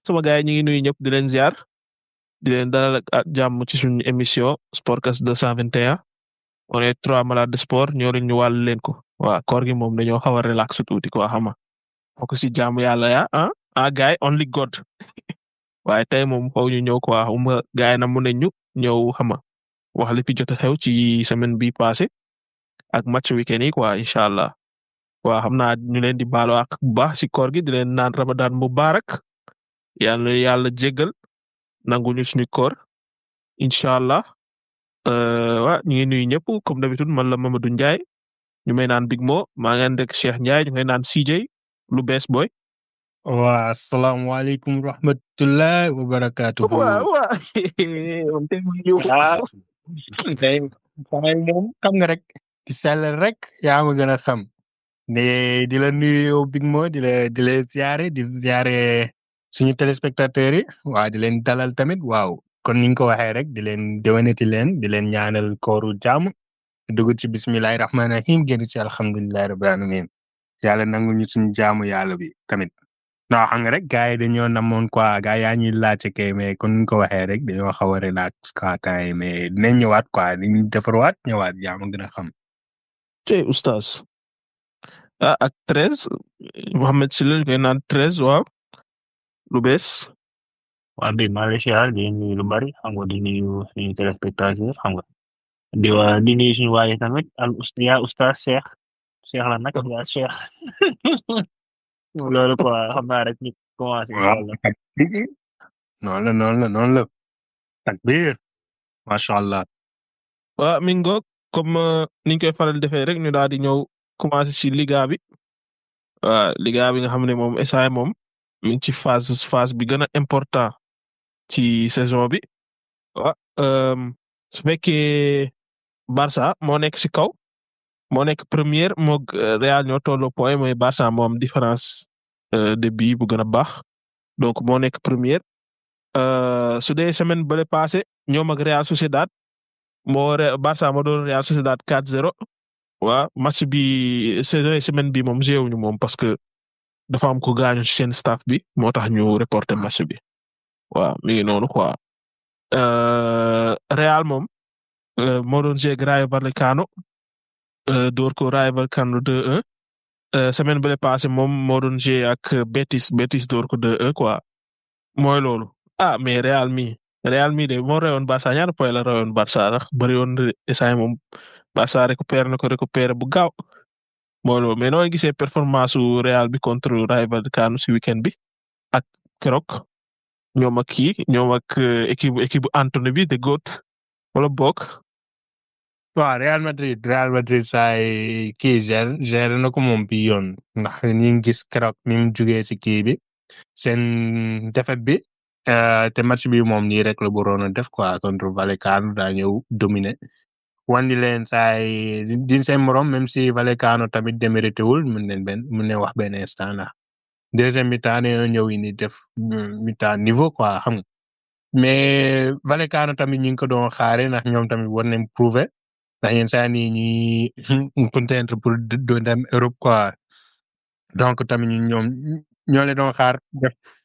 sama gars yi ñu ngi nuyu ñëpp di leen ziar di leen dalal ak jàmm ci suñu émission Sportcast 221 on est trois malades de sport ñoo leen ñu wàll leen ko waa koor gi moom dañoo xaw a relax tuuti quoi xam nga fokk si jàmm yàlla ya gars yi only God waaye tey moom xaw ñu ñëw quoi xam nga gars yi na mun nañ ñu ñëw xam nga wax li fi jot a xew ci semaine bi passé ak match weekend yi quoi incha allah waa xam naa ñu leen di baalu ak bu baax si koor gi di leen naan Ramadan mubarak yàlla jéggal nangu ñu suñu koor incha allah waa ñu ngi nuyu ñëpp comme d'habitude man la Mamadou Ndiaye ñu may naan Big Mo maa ngi ànd ak Cheikh Ndiaye ñu may naan CJ lu bees boy. waa asalaamaaleykum rahmatullahi wa barakatuhu. waa tey samay moom xam nga rek di sell rek yaa ma gën a xam ne di la nuyu yow Big Mo di la ziare suñu téléspectateurs yi waa di leen dalal tamit waaw kon ni nga ko waxee rek di leen déwénati di leen ñaanal kooru jàmm dugg ci bismillahi rahmaani rahim génn ci alhamdulillahi rabbil alamin yàlla nangu ñu suñu jaamu yàlla bi tamit. non xam nga rek gars yi dañoo namoon quoi gars yaa ñuy laajte kay mais kon ni ko waxee rek dañoo xaw a relax quoi temps yi mais dinañ ñëwaat quoi dañuy defarwaat ñëwaat yaa ma gën a xam. tey oustaz ak 13 Mohamed Sylla ñu koy naan 13 waaw lu bees. waa bi Malaysia di nuyu lu bari xam nga di nuyu suñu téléspectateur xam nga di nuyu suñu waaye tamit yaa oustaz Cheikh la nag yaa Cheikh loolu quoi xam naa rek ñu commencé. noonu la takbir macha allah. waa mi ngoog comme niñ koy faral defee rek ñu daal di ñëw commencé si liga bi liga bi nga xam ne moom SAE moom mi ngi ci phase bi gën a important ci saison bi su fekkee Barça moo nekk si kaw moo nekk première moo Real ñoo tolloo point mooy Barça moo am différence de but bu gën a baax donc moo nekk première su dee semaine bële passé ñoom ak Real Sociedad Barça moo doon Real Sociedad 4-0 waa match bi semaine bi moom joué wuñu moom parce que dafa am ko gaañu ci seen staff bi moo tax ñu reporter match bi waaw mi ngi noonu quoi Real moom moo doon joué Rayo Vallecano door ko Rayo Vallecano 2-1 semaine bële passé moom moo doon joué ak Betis door ko 2-1 quoi mooy loolu mais Real mi de moo reyoon Barça ñaar point la reyoon Barça sax bëri woon essai moom Barça récupéré bu gaaw mooy loolu mais noo gisee performance su Real bi contre Rayo Vallecano si weekend bi ak keroog ñoom ak équipe Anthony bi de GOAT wala bokk. waaw Real Madrid saay kii géré na ko moom bi yoon ndax ñu ngi gis keroog ni mu jugee ci kii bi seen défaite bi te match bi moom nii rek la waroon a def quoi contre Vallecano daa ñëw dominer wandi leen saay din seen morom même si Vallecano tamit démérité wul mën ne wax benn instant ndax deuxième mi-temps dañoo ñëw ni def mi-temps niveau quoi xam nga mais Vallecano tamit ñu ngi ko doon xaare ndax ñoom tamit war nañ prouver ndax yenn saa nii ñi contendre pour dem Europe quoi donc tamit ñoom ñoo leen doon xaar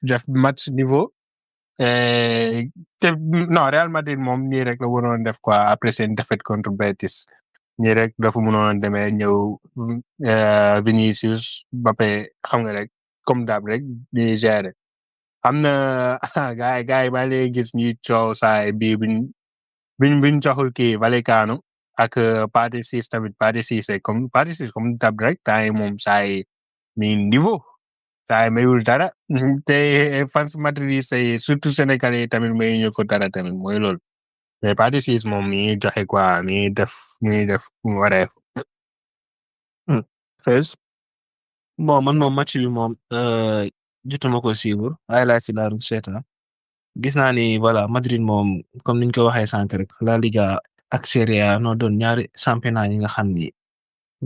def match niveau te non Real Madrid moom nii rek la waroon def quoi après seen défaite contre Betis nii rek dafa mënoon demee ñëw Vinicius Mbappé xam nga rek comme d'hab rek di gérer am na gars yi ba léegi gis ñuy coow saay bii biñ joxul kii Vallecano ak Pathé Ciss tamit Pathé Ciss comme d'hab rek temps yi moom saay mi niveau saay mayul dara te fans madridistes yi surtout sénégalais yi tamit mayuñu ko dara tamit mooy loolu mais Pathé Ciss moom mi joxe quoi mi def wareef. bon man moom match bi moom jotuma ko suivre waaye laa si laaru seetaan gis naa ni voilà Madrid moom comme niñ ko waxee sànq rek La Liga ak Serie A noo doon ñaari championnat yi nga xam ni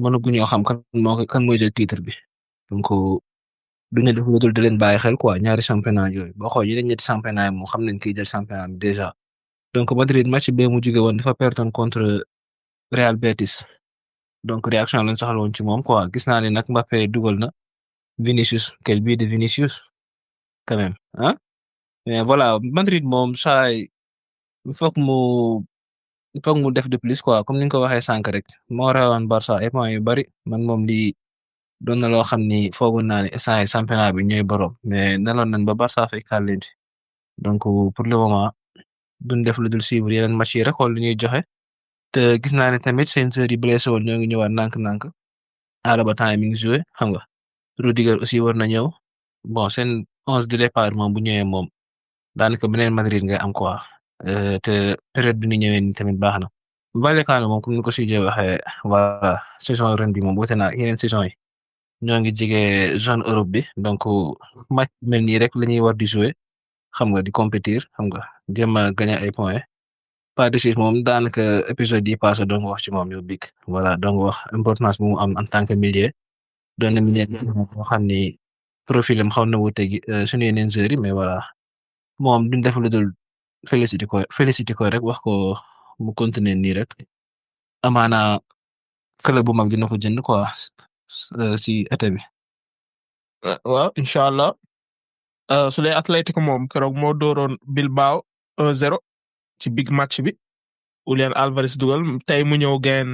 mënaguñoo xam kan mooy jël titre bi donc duñu def lu dul di leen bàyyi xel quoi ñaari championnat yooyu boo xoolee yeneen ñetti championnat yi moom xam nañ kiy jël championnat bi déjà donc Madrid match bee mu jóge woon dafa perton contre Real Betis donc réaction lañ soxla woon ci moom quoi gis naa ne nag Mbappé dugal na Vinicius quel but de Vinicius quand même mais voilà Madrid moom saa yi il faut que mu def de plus quoi comme ni nga ko waxee sànq rek moo rawoon Barça ay points yu bari man moom lii doon na loo xam ni foogoon naa ne instant yi championnat bi ñooy borom mais neloon nañ ba Barça fay leen fi donc pour le moment duñ def lu dul suivre yeneen match yi rek xool lu ñuy joxe te gis naa ne tamit seen joueurs yi blessé woon ñoo ngi ñëwaat nànk-nànk Alaba temps mi ngi joué xam nga Rudiger aussi war na ñëw bon seen 11 de départ moom bu ñëwee moom daanaka beneen Madrid ngay am quoi te période bi ñu ñëwee nii tamit baax na. Vallecano moom comme ni ko Sidi waxee voilà saison ren bi moom wute na ak yeneen saison yi ñoo ngi jege zone Europe bi donc match mel nii rek la ñuy war di jouer xam nga di compétir xam nga jéem a gagner ay points. Pas de suite moom daanaka épisode yi passé doon wax ci moom yow big voilà donc wax importance bu mu am en tant que milieu doon na milieu boo xam ni profilam xaw na wuute gi suñu yeneen joueurs yi mais voilà moom duñ def lu dul félicité ko rek wax ko mu continuer nii rek amaana club bu mag dina ko jënd quoi si été bi. waaw incha allah su dee Atlético moom keroog moo dooroon Bilbao 1-0 ci big match bi Julián Álvarez dugal tey mu ñëw gain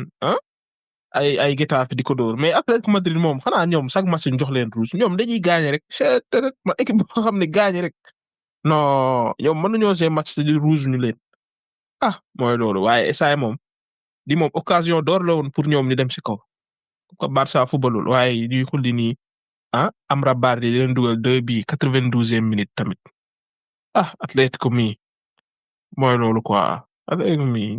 ay Getafe di ko dóor mais Atlético Madrid moom xanaa ñoom chaque match ñu jox leen rouge ñoom dañuy gagné rek ma équipe boo xam ne gagné rek non ñoom mënuñoo see match di rouge ñu leen mooy loolu waaye essay moom di moom occasion d'or la woon pour ñoom ñu dem si kaw ko Barça footballul waaye ñuy xulli nii Amrabat di leen dugal 2 bi 92e minute tamit Atlético mi mooy loolu quoi Atlético mi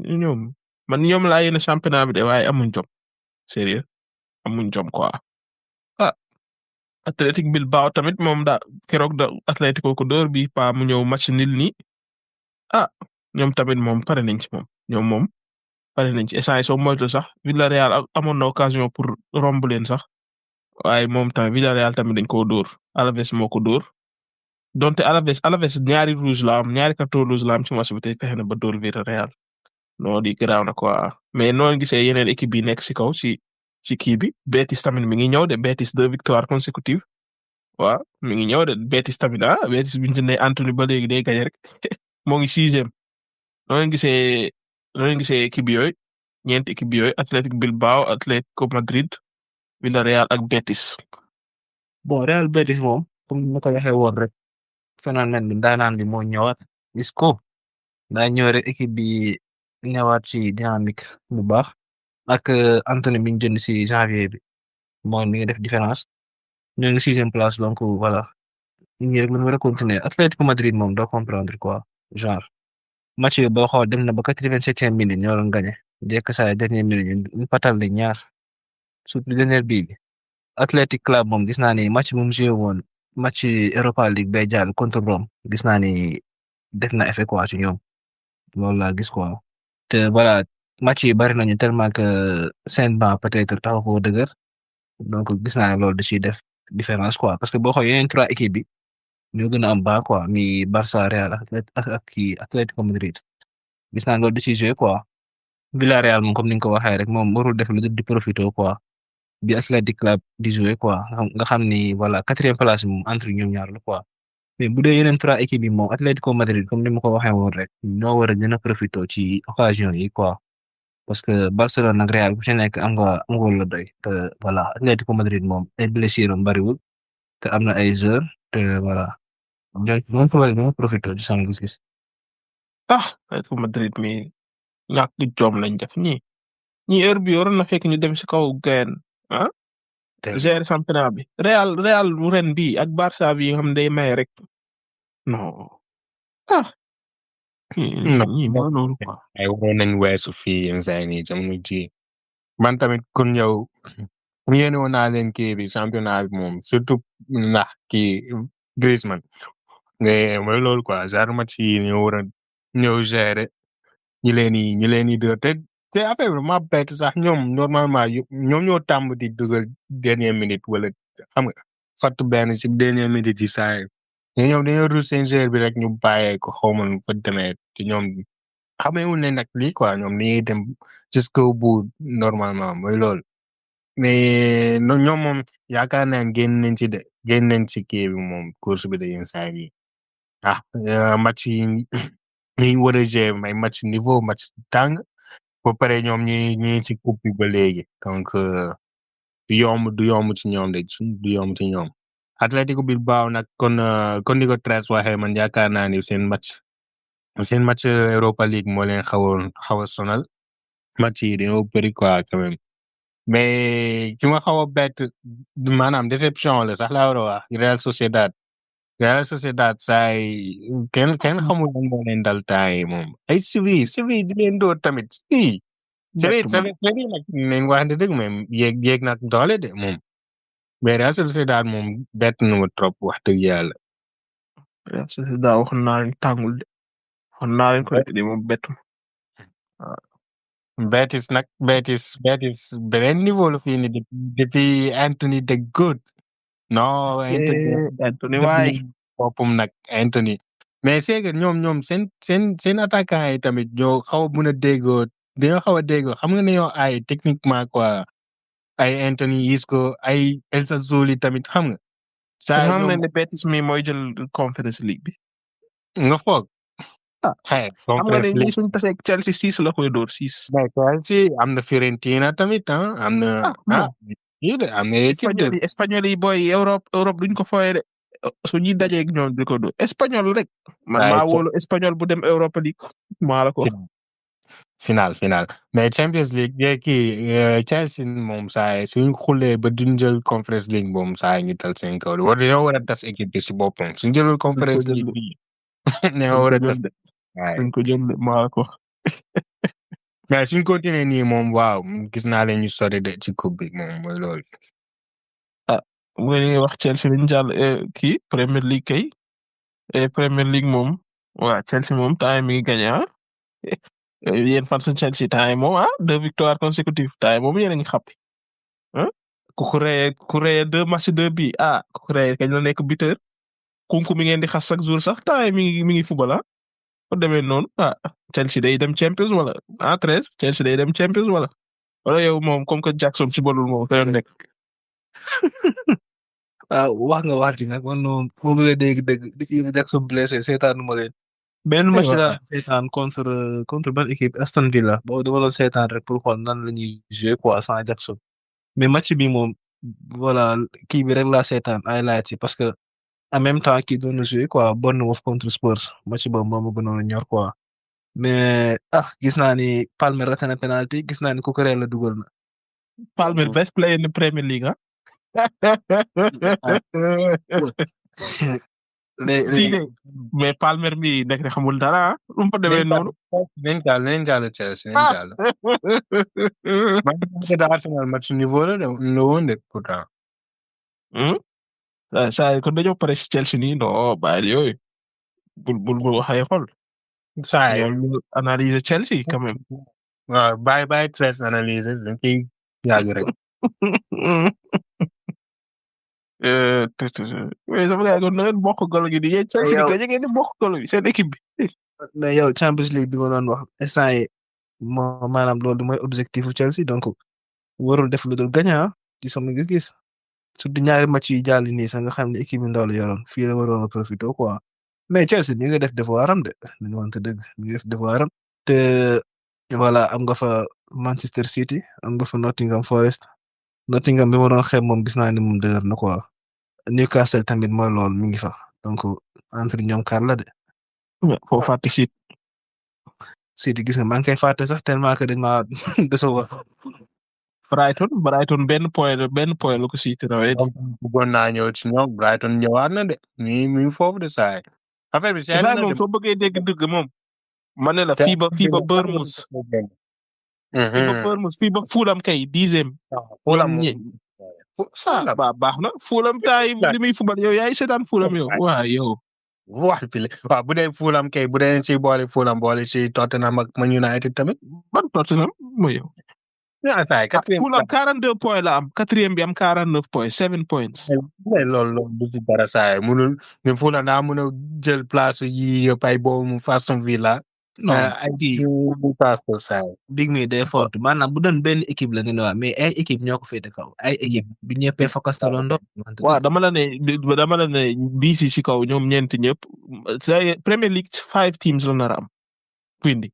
ñoom laa yéene championnat bi de waaye amuñ jom sérieux amuñ jom quoi Athletic Bilbao tamit moom keroog Atlético ko dóor bi pa mu ñëw match nil nii ñoom tamit moom pare nañ ci moom ñoom moom pare nañ ci essence soo moytu sax Villarreal amoon na occasion pour romb leen sax waaye moom tamit Villarreal tamit dañ koo dóor Alaves moo ko dóor donte Alaves ñaari rouge la am ñaari carton rouge la am ci match bi te fexe na ba dóor Villarreal non di garaaw na quoi mais noonu gisee yeneen équipe yi nekk si kaw ci kii bi Betis tamit mi ngi ñëw de Betis 2 victoires consécutives waaw mi ngi ñëw de Betis tamit Betis bi ñu jëndee Anthony ba léegi day gañe rek moo ngi 6e noonu gisee équipe yooyu ñeenti équipe yooyu Athletic Bilbao Atlético Madrid Villarreal ak Betis. bon Real Betis moom comme ni ma ko waxee woon rek phénomène bi ndaanaan bi moo ñëwaat Isco daa ñëw rek équipe bi ñëwaat ci dynamique bu baax ak Anthony mi ñu jënd ci janvier bi moom mi ngi def différence ñoo ngi 6e place donc voilà ñi rek la war a continuer Atlético Madrid moom doo comprendre quoi genre match yi boo xool dem na ba 87e minute ñoo doon gagné jekk saa dernière minute ñu patal li ñaar surtout dernière bii bi Athletic Club moom gis naa ni match bu mu joué woon match Europa League bay jàll contre Rome gis naa ni def na effet quoi ci ñoom loolu laa gis quoi te voilà match yi bari nañu tellement que seen banc peut-être taxaw ko dëgër donc gis naa ne loolu da ciy def différence quoi parce que boo xoolee yeneen 3 équipes bi ñoo gën a am banc quoi mi Barça Real ak kii Atlético Madrid gis naa loolu da ciy joué quoi Villarreal moom comme ni nga ko waxee rek moom warul def lu di profité quoi bi Athletic Club di joué quoi nga xam ni voilà 4e place moom entre ñoom ñaar la quoi mais bu dee yeneen 3 équipes yi moom Atlético Madrid comme ni ma ko waxee woon rek ñoo war a gën a profité ci occasion yi quoi parce que Barcelone ak Real ku ci nekk am nga la doy te voilà Atlético Madrid moom ay blessure am bariwul te am na ay joueurs te voilà ñoo ko war a gën a profité ci sama gis-gis. Atlético Madrid mi ñàkk jom lañ def ñi heure bi waroon na fekk ñu dem si kaw gain gérer championnat bi Real bu ren bi ak Barça bi nga xam day may rek non ñi mooy loolu quoi ay waroon nañ weesu fii yenn saa yi nii jamono ji man tamit kon yow yéene woon naa leen kii bi championnat bi moom surtout ndax kii Griezmann mooy loolu quoi genre match yi ñoo war a ñëw gérer ñi leen di dër te affaire bi ma bett sax ñoom normalement ñoom ñoo tàmm di dugal dernière minute wala xam nga fàttu benn ci dernière minute yi saa yi ñoom dañoo rus seen joueur bi rek ñu bàyyee ko xaw ma nu fa demee te ñoom xamewul ne nag lii quoi ñoom dañuy dem jusqu'au bout normalement mooy loolu mais ñoom moom yaakaar naa génn nañ ci kii bi moom course bi de yenn saa yi match yi ñi war a jouer may match niveau match tàng ba pare ñoom ñi ci coupe bi ba léegi donc du yomb ci ñoom du yomb ci ñoom Atlético Bilbao nag kon ni ko Tres waxee man yaakaar naa ni seen match Europa League moo leen xaw a sonal match yi dañoo bëri quoi quand même mais ki ma xaw a bett maanaam déception la sax laa war a wax Real Sociedad saay kenn xamul lan moo leen dal taay moom ay Séville di leen door tamit Séville nag nañ waxante dëgg même yéeg nag doole de moom mais Real Sociedad moom bett na ma trop wax dëgg yàlla. Real Sociedad waxoon naa leen tàngul de waxoon naa leen ko de moom bettu. Betis beneen niveau la fii nii depuis Anthony the Good. non Anthony waay boppam nag Anthony mais c'est que ñoom seen attaquant yi tamit ñoo xaw a mën a déggoo dañoo xaw a déggoo xam nga ne yow ay techniquement quoi ay Anthony Isco ay El Shazzuli tamit xam nga. saa xam ne Betis mi mooy jël Conference League bi. nga foog. xam nga ne ñi suñ tasee Chelsea 6 la koy door 6. mais Chelsea am na Fiorentina tamit am na. am na équipe de espagnol yi booy Europe duñ ko fooyee de su ñuy dajee ak ñoom di ko dóor espagnol rek. man maa wóolu espagnol bu dem Europa League maa la ko. final mais Champions League kii Chelsea moom saa suñ xulee ba duñ jël Conference League moom saa ñu tal seen kaw war dañoo war a tas équipe bi si boppam suñ jëlul Conference League bi dañoo war a tas. suñ ko jël maa la ko. mais suñ continuer nii moom waaw gis naa leen ñu sori de ci coupe bi moom mooy loolu. mu ngi wax Chelsea dañu jàll kii Premier League kay Premier League moom waa Chelsea moom temps mi ngi gagné yéen fan suñu Chelsea temps moom 2 victoires consécutives temps moom yéen a ngi xàppi Cucurella 2 matchs 2 bi Cucurella kañ la nekk buteur Kunku mi ngeen di xas chaque jour sax temps mi ngi football ko demee noonu Chelsea day dem Champions wala 13 Chelsea day dem Champions wala yow moom comme que Jackson ci bolul moom dañoo nekk. wax nga wax ji nag man moom moo bëgg a dégg depuis Jackson blessé seetaanu ma leen. benn match la seetaan contre ban équipe Aston Villa boobu dama doon seetaan rek pour xool nan la ñuy jouer quoi sans Jackson mais match bi moom voilà kii bi rek laa seetaan ay laaj parce que en même temps kii doon na jouer quoi Bournemouth contre Spurs match boobu moom moo gënoon a ñor quoi mais gis naa ni Palmer raté na penalty gis naa ni Cucurella dugal na. Palmer best player in the Premier League mais Palmer mi nekk ne xamul dara lu mu fa demee noonu. nañ jàll Chelsea nañ jàll. man Arsenal match niveau la woon de pourtant. saa kon dañoo pare si Chelsea nii non bàyyi yooyu bul waxee xol. saa yi analyser Chelsea quand même. waaw bàyyi Tres analyser dañ koy yàgg rek. mais sama gars yi kon na ngeen bokk golo gi di yéen Chelsea bi ngeen di bokk golo gi seen équipe bi. mais yow Champions League di nga doon wax instant yi maanaam loolu mooy objectif Chelsea donc warul def lu dul gagner ci sama gis-gis surtout ñaari match yi jàll nii sax nga xam ne équipe bi ndaw la yoroon fii la waroon a profité quoi mais Chelsea mi nga def devoiram de ñu wante dëgg mi nga def devoiram te voilà am nga fa Manchester City am nga fa Nottingham Forest Nottingham bi ma doon xeeb moom gis naa ne moom dëgër na quoi Newcastle tamit mooy loolu mi ngi fa donc entre ñoom kàr la de. foo fàtte City gis nga maa ngi koy fàtte sax tellement que dañ maa décevoir. Brighton benn point la ko City rawee. bëggoon naa ñëw ci ñoom Brighton ñëwaat na de mi foofu de saa affaire bi seetlu na moom soo bëggee dégg dëgg moom. ma ne la fii ba Bournemouth. fii ba Fulham kay 10e. Fulham baax na Fulham taay li muy fubal yow yaay seetaan Fulham yow waaw yow. waaw bu dee Fulham kay bu dee ci boole Fulham boole ci Tottenham ak Man United tamit. ban Tottenham mooy yow. Fulham 42 points la am 4e bi am 49 points 7 points. mais loolu du ci dara saa yi munul ne Fulham daa mën a jël place yi yëpp ay boobu mu Aston Villa non ay kii Newcastle saa yi. big mi day fort maanaam bu doon benn équipe la nga ne waa mais ay équipe ñoo ko féete kaw ay équipe bi ñëppee fakastaloo ndox waaw dama la ne DC ci kaw ñoom ñeenti ñëpp Premier League 5 teams la nar a am quindi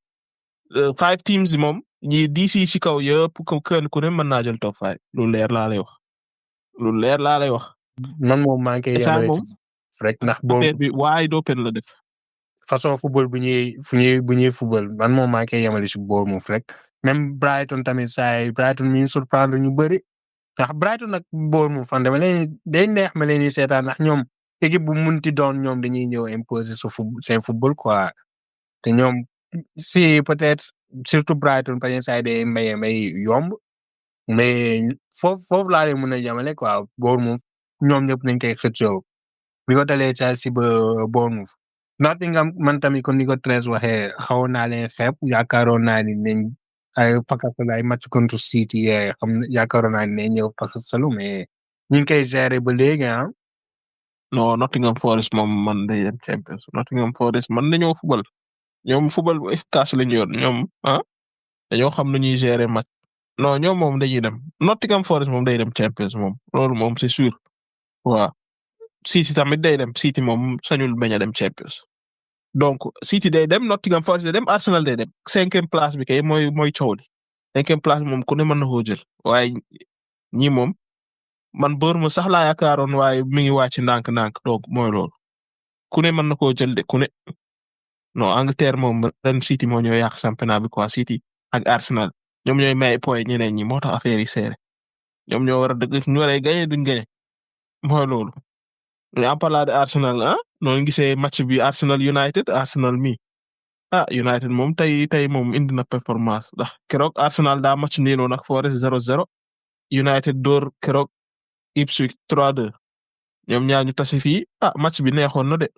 5 teams moom ñi DC ci kaw yëpp kenn ku ne mën naa jël top 5 lu leer laa lay wax lu leer laa lay wax. man moom maa ngi koy Instant yemale moom ci rek ndax boo affaire bi wide open la def. façon football bu ñuy football man moom maa ngi koy yemale ci Bournemouth rek même Brighton tamit saa yi Brighton mi ngi surprendre ñu bëri ndax Brighton nag Bournemouth fan dama leen day neex ma leen di seetaan ndax ñoom équipe bu munti doon ñoom dañuy ñëw imposer seen football quoi te ñoom si peut-être surtout Brighton par exemple saa yi day may yomb mais foofu laa leen mën a yemale quoi Bournemouth ñoom ñëpp nañ koy xëccoo bi ko dalee Chelsea ba Bournemouth Nottingham man tamit kon ni ko Thérèse waxee xawoon naa leen xeeb yaakaaroon naa ni nañ ay pakasal ay match contre City xam yaakaaroon naa ni nañ ñëw pakasalu mais ñu ngi koy gérer ba léegi ah. non Nottingham Forest moom man day dem Champions Nottingham Forest man nañoo fubal ñoom fubal bu efficace la ñu yor ñoom dañoo xam nu ñuy gérer match non ñoom moom dañuy dem Nottingham Forest moom day dem Champions moom loolu moom c'est sûr waaw City tamit day dem City moom sañul bañ a dem Champions donc City day dem Nottingham Forest day dem Arsenal day dem 5e place bi kay mooy coow li 5e place moom ku ne mën na koo jël waaye ñi moom man Bournemouth sax laa yaakaaroon waaye mi ngi wàcc ndànk-ndànk donc mooy loolu ku ne mën na koo jël de ku ne non Angleterre moom ren City moo ñoo yàq championnat bi quoi City ak Arsenal ñoom ñooy may point ñeneen ñi moo tax affaire yi serré ñoom ñoo war a dëgg ñu war a gagné duñ gagné mooy loolu. mais en parlant de Arsenal noonu gisee match bi Arsenal United Arsenal mi United moom tey moom indi na performance ndax keroog Arsenal daa match niiloon ak Forest 0-0 United door keroog Ipswich 3-2 ñoom ñaar ñu tase fii match bi neexoon na de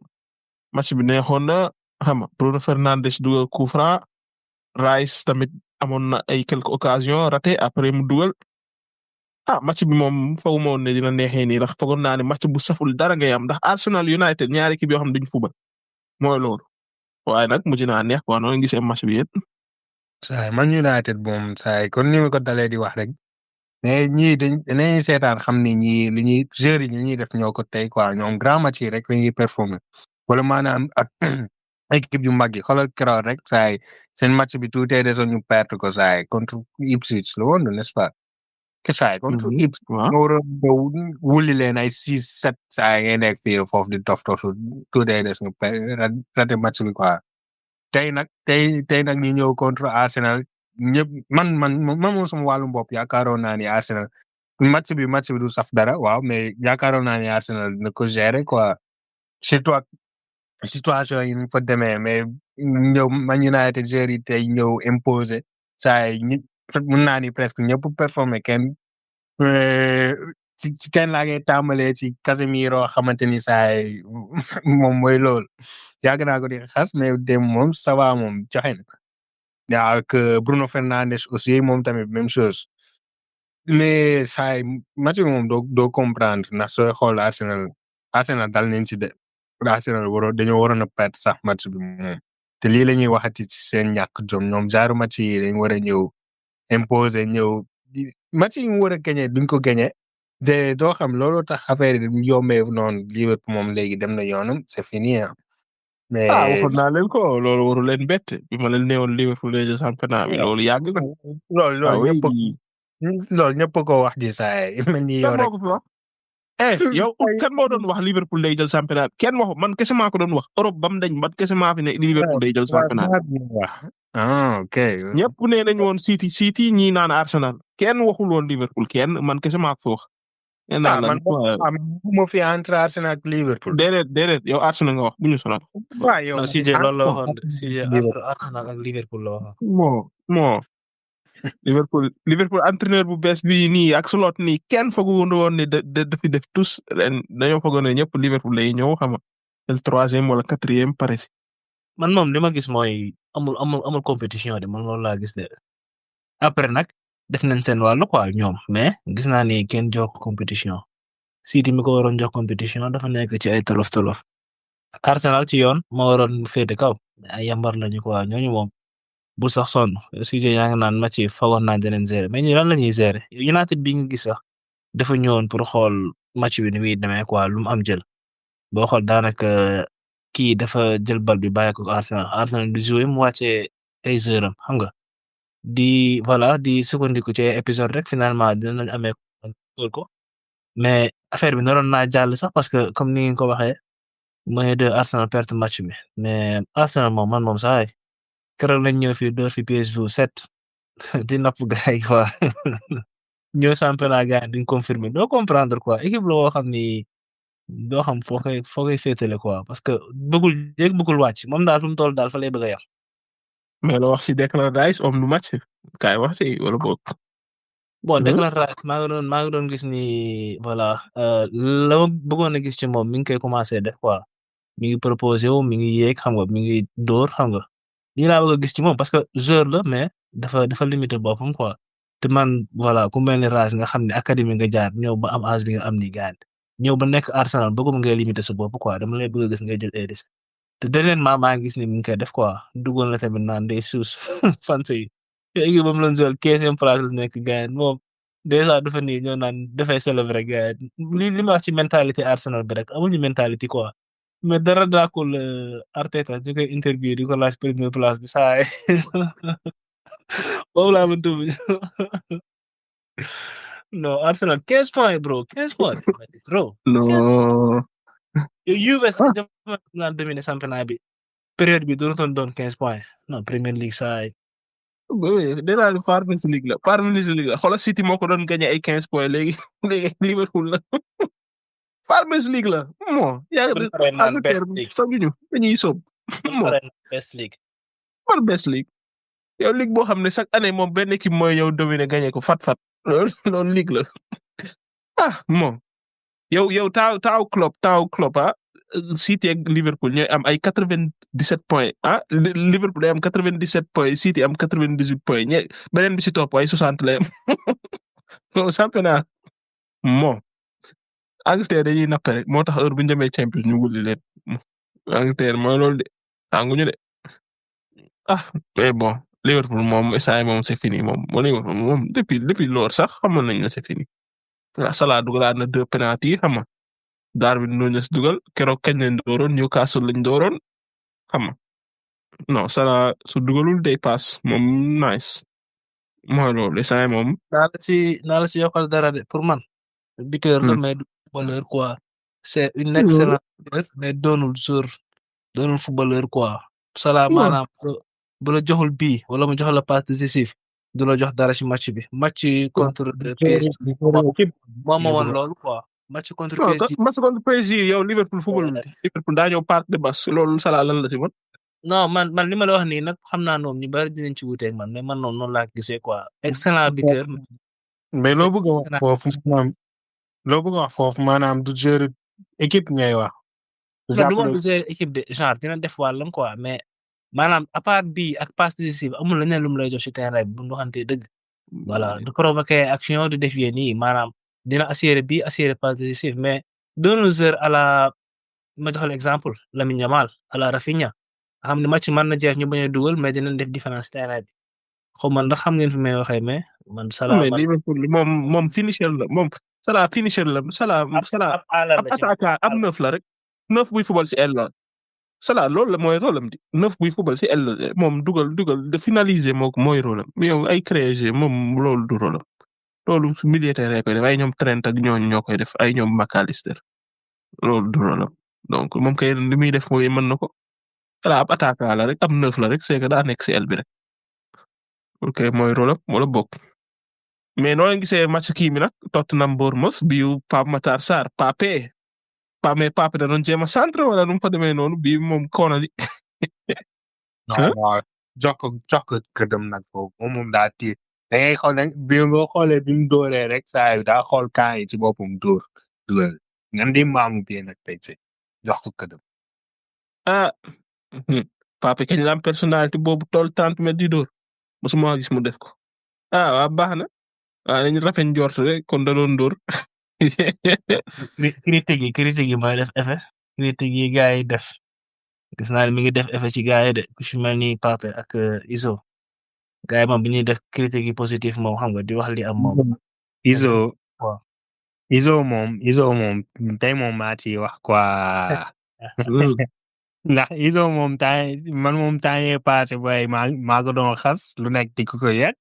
match bi neexoon na xam nga Bruno Fernandes dugal coup franc Rice tamit amoon na ay quelques occasions raté après mu dugal match bi moom foog ma woon ne dina neexee nii ndax foogoon naa ne match bu saful dara ngay am ndax Arsenal United ñaari équipe yoo xam ne duñ fubal mooy loolu waaye nag mujj naa neex quoi noonu gisee match bi yëpp. saa Man United moom saa kon ni ma ko dalee di wax rek mais ñii dañuy seetaan xam ne ñii li ñuy joueurs yi li ñuy def ñoo ko tey quoi ñoom grand match yi rek la ñuy performer wala maanaam ak équipe yu mag yi xoolal keroog rek saa seen match bi tuutee desoon ñu perte ko saa contre Ipswich la woon n'est-ce pas. que saa contre Ipswich nga waroon wuli leen ay 6-7 saa ngay nekk fii foofu di tof tuutee des nga raté match bi quoi. tey nag ñu ñëw contre Arsenal ñëpp man moom sama wàllum bopp yaakaaroon naa ni Arsenal match bi du saf dara waaw mais yaakaaroon naa ni Arsenal dina ko gérer quoi surtout ak situation yi ñu fa demee mais ñëw Man United joueurs yi tey ñëw imposer saa yi mën naa ni presque ñëpp performer kenn ci kenn laa ngay tàmbalee ci Casemiro xamante ni saa yi moom mooy loolu yàgg naa ko di xas mais dem moom ça va moom joxe na ak Bruno Fernandes aussi moom tamit même chose mais saa yi match bi moom doo comprendre ndax sooy xool Arsenal dal nañ ci de Arsenal dañoo waroon a perdre sax match bi moom te lii la ñuy waxati ci seen ñàkk jom ñoom genre match yi dañ war a ñëw imposer ñëw match yi mu war a gagné duñ ko gagné de doo xam looloo tax affaire yi yombee noonu Liverpool moom léegi dem na yoonam c'est fini mais waxoon naa leen ko loolu waru leen bett bi ma leen neewoon Liverpool lay jël championnat bi loolu yàgg na. loolu ñëpp ko wax di saa yi mel ni yow rek. yow kan moo doon wax Liverpool day jël championnat kenn waxu man kese maa ko doon wax Europe ba mu dañ man kese maa fi ne Liverpool day jël championnat ok. ñëpp nee nañ woon City ñii naan Arsenal kenn waxul woon Liverpool kenn man kese maa ko wax. man ma fi entre Arsenal ak Liverpool. déedéet yow Arsenal nga wax bu ñu sonal. waaw yow non CJ loolu la waxoon CJ entre Arsenal ak Liverpool la waxoon. moo Liverpool entraîneur bu bees bi nii ak slot nii kenn foogu woon ne dafi def tous ren dañoo foogoon ne ñëpp Liverpool lay ñëw xam nga le 3e wala 4e pare si. man moom li ma gis mooy amul compétition de man loolu laa gis de après nag def nañ seen wàllu quoi ñoom mais gis naa ni kenn jox compétition City mi ko waroon jox compétition dafa nekk ci ay tolof Arsenal ci yoon ma waroon féete kaw ay yambar lañu quoi ñooñu moom bu sax sonn studio yaa ngi naan match yi foogoon naa dinañ gérer mais ñu lan la ñuy gérer United bi nga gis sax dafa ñëwoon pour xool match bi ni muy demee quoi lu mu am jël boo xool daanaka kii dafa jël bal bi bàyyi ko Arsenal du jouer mu wàccee ay joueurs am xam nga di voilà di sukkandiku ci épisode rek finalement dinañ amee ko mais affaire bi naroon naa jàll sax parce que comme ni nga ko waxee mooy de Arsenal perte match bi mais Arsenal moom man moom sax keroog lañ ñëw fii door fi PSV 7 di napp gars yi quoi ñëw championnat gars yi duñ confirmer doo comprendre quoi équipe la woo xam ni doo xam foo koy féetale quoi parce que bëggul jéeg bëggul wàcc moom daal fu mu toll daal fa lay bëgg a yam. mais loo wax si Declan Rice homme du match kaay wax si wala boog. bon Declan Rice maa ngi doon gis ni voilà la ma bëggoon a gis ci moom mi ngi koy commencé def quoi mi ngi proposé wu mi ngi yéeg xam nga mi ngi dóor xam nga lii laa bëgg a gis ci moom parce que joueur la mais dafa limité boppam quoi te man voilà ku mel ni Rice nga xam ne académie nga jaar ñëw ba am âge bi nga am ni gaan ñëw ba nekk Arsenal bëgguma ngay limité sa bopp quoi dama lay bëgg a gis ngay jël ay risques te dernièrement maa ngi gis ni mi ngi koy def quoi duggoon na tamit naan day suus fan yi te équipe ba mu doon jouer 15e place la nekk gaan moom déjà dafa nii ñoo naan dafay célébrer gaan li ma wax ci mentalité Arsenal bi rek amuñu mentalité quoi mais dara daakul Arteta ñu koy interview di ko laaj première place bi saa boobu laa mën tuuti non Arsenal 15 points bro 15 points bro. non. US jamono dominer championnat bi période bi dootoon doon 15 points non Premier League saa yi. dinaa ne Farmers League la xoolal City moo ko doon gagné ay 15 points léegi Liverpool la Farmers League la moo yaa ngi Angleterre sobuñu dañuy sob moo Best League. par Best League yow ligue boo xam ne chaque année moom benn équipe mooy ñëw dominer gagné ko fat loolu ligue la moo yow taaw Klopp City ak Liverpool ñooy am ay 97 points Liverpool day am 97 points City am 98 points beneen bi si topp ay 60 lay am loolu championnat moo Angleterre dañuy napp rek moo tax heure bu ñu demee Champions ñu wulli leen Angleterre mooy loolu de tànguñu de mais bon Liverpool moom saa moom c'est fini moom Liverpool moom depuis loolu sax xamoon nañ ne c'est fini Salah dugalaat na 2 penalty xam nga Darwin Núñez dugal keroog kañ lañ dooroon Newcastle lañ dooroon xam nga non Salah su dugalul day pass moom nice mooy loolu saa moom. naa la ci yokkal dara de pour man. buteur la mais du footballeur quoi. c'est une excellente buteur mais doonul footballeur quoi. Salah maanaam bu la joxul bii wala mu jox la passe décisif du la jox dara ci match bi match contre PSG moom moo woon loolu quoi. match contre PSG yow Liverpool football Liverpool daa ñëw Parc des Princes loolu Salah lan la ci mën. non man li ma la wax nii nag xam naa noonu ñu bari dinañ ci wuuteeg man mais man noonu laa gisee quoi excellent buteur. mais loo bëgg a wax foofu maanaam du gérer équipe ngay wax. du ma du gérer équipe de genre dina def wàllam quoi mais maanaam à part bii ak passe décisive amul leneen lu mu lay jox ci terrain bi bu ñu waxantee dëgg. voilà du provoquer action du défier nii maanaam dina assurer bii assurer passe décisive mais doonul joueur à la ma jox exemple Lamine Yamal à la Rafinha xam ne match mën na jeex ñu bañ a dugal mais dinañ def différence terrain bi xaw ma ndax xam ngeen fi may waxee mais man Salah mais Liverpool moom finisher la moom Salah finisher la Salah ab attaquant ab neuf la rek neuf buy football ci aile la Salah loolu la mooy rôle am di neuf buy football ci aile la moom dugal de finaliser mooy rôle am yow ay créer jeu moom loolu du rôle am loolu milieu terrain koy def ay ñoom Trent ak ñooñu ñoo koy def ay ñoom McAllister loolu du rôle am donc moom kay li muy def mooy mën na ko Salah ab attaquant la rek ab neuf la rek c'est que daa nekk ci aile bi rek ok mooy rôle am wala bokk mais noo leen gisee match kii bi nag Tottenham Bournemouth bii Pape Matar Sarr Pape da doon jéem a centre wala nu mu fa demee noonu bii moom koona di. waaw jox ko këdam nag foofu moom daa tiir da ngay xool nag bi nga xoolee bi mu dooree rek saa yi daa xool kaa yi ci boppam dugal ngeen di maamu bi nag tey ci jox ko këdam. Pape kañ la am personnalité boobu toll 30 mètres di dóor mosuma gis mu def ko waaw baax na dañu rafet njort rek kon da doon dóor. critique yi mooy def effet critique yi gars yi def gis naa ne mi ngi def effet ci gars yi de ku ci mel ni Pape ak Iso gars yi moom bi ñuy def critique yi positif moom xam nga di wax li am moom. Iso waaw. Iso moom tey moom maa ci wax quoi ndax Iso moom temps yee passé bay maa ko doon xas lu nekk di ko yegg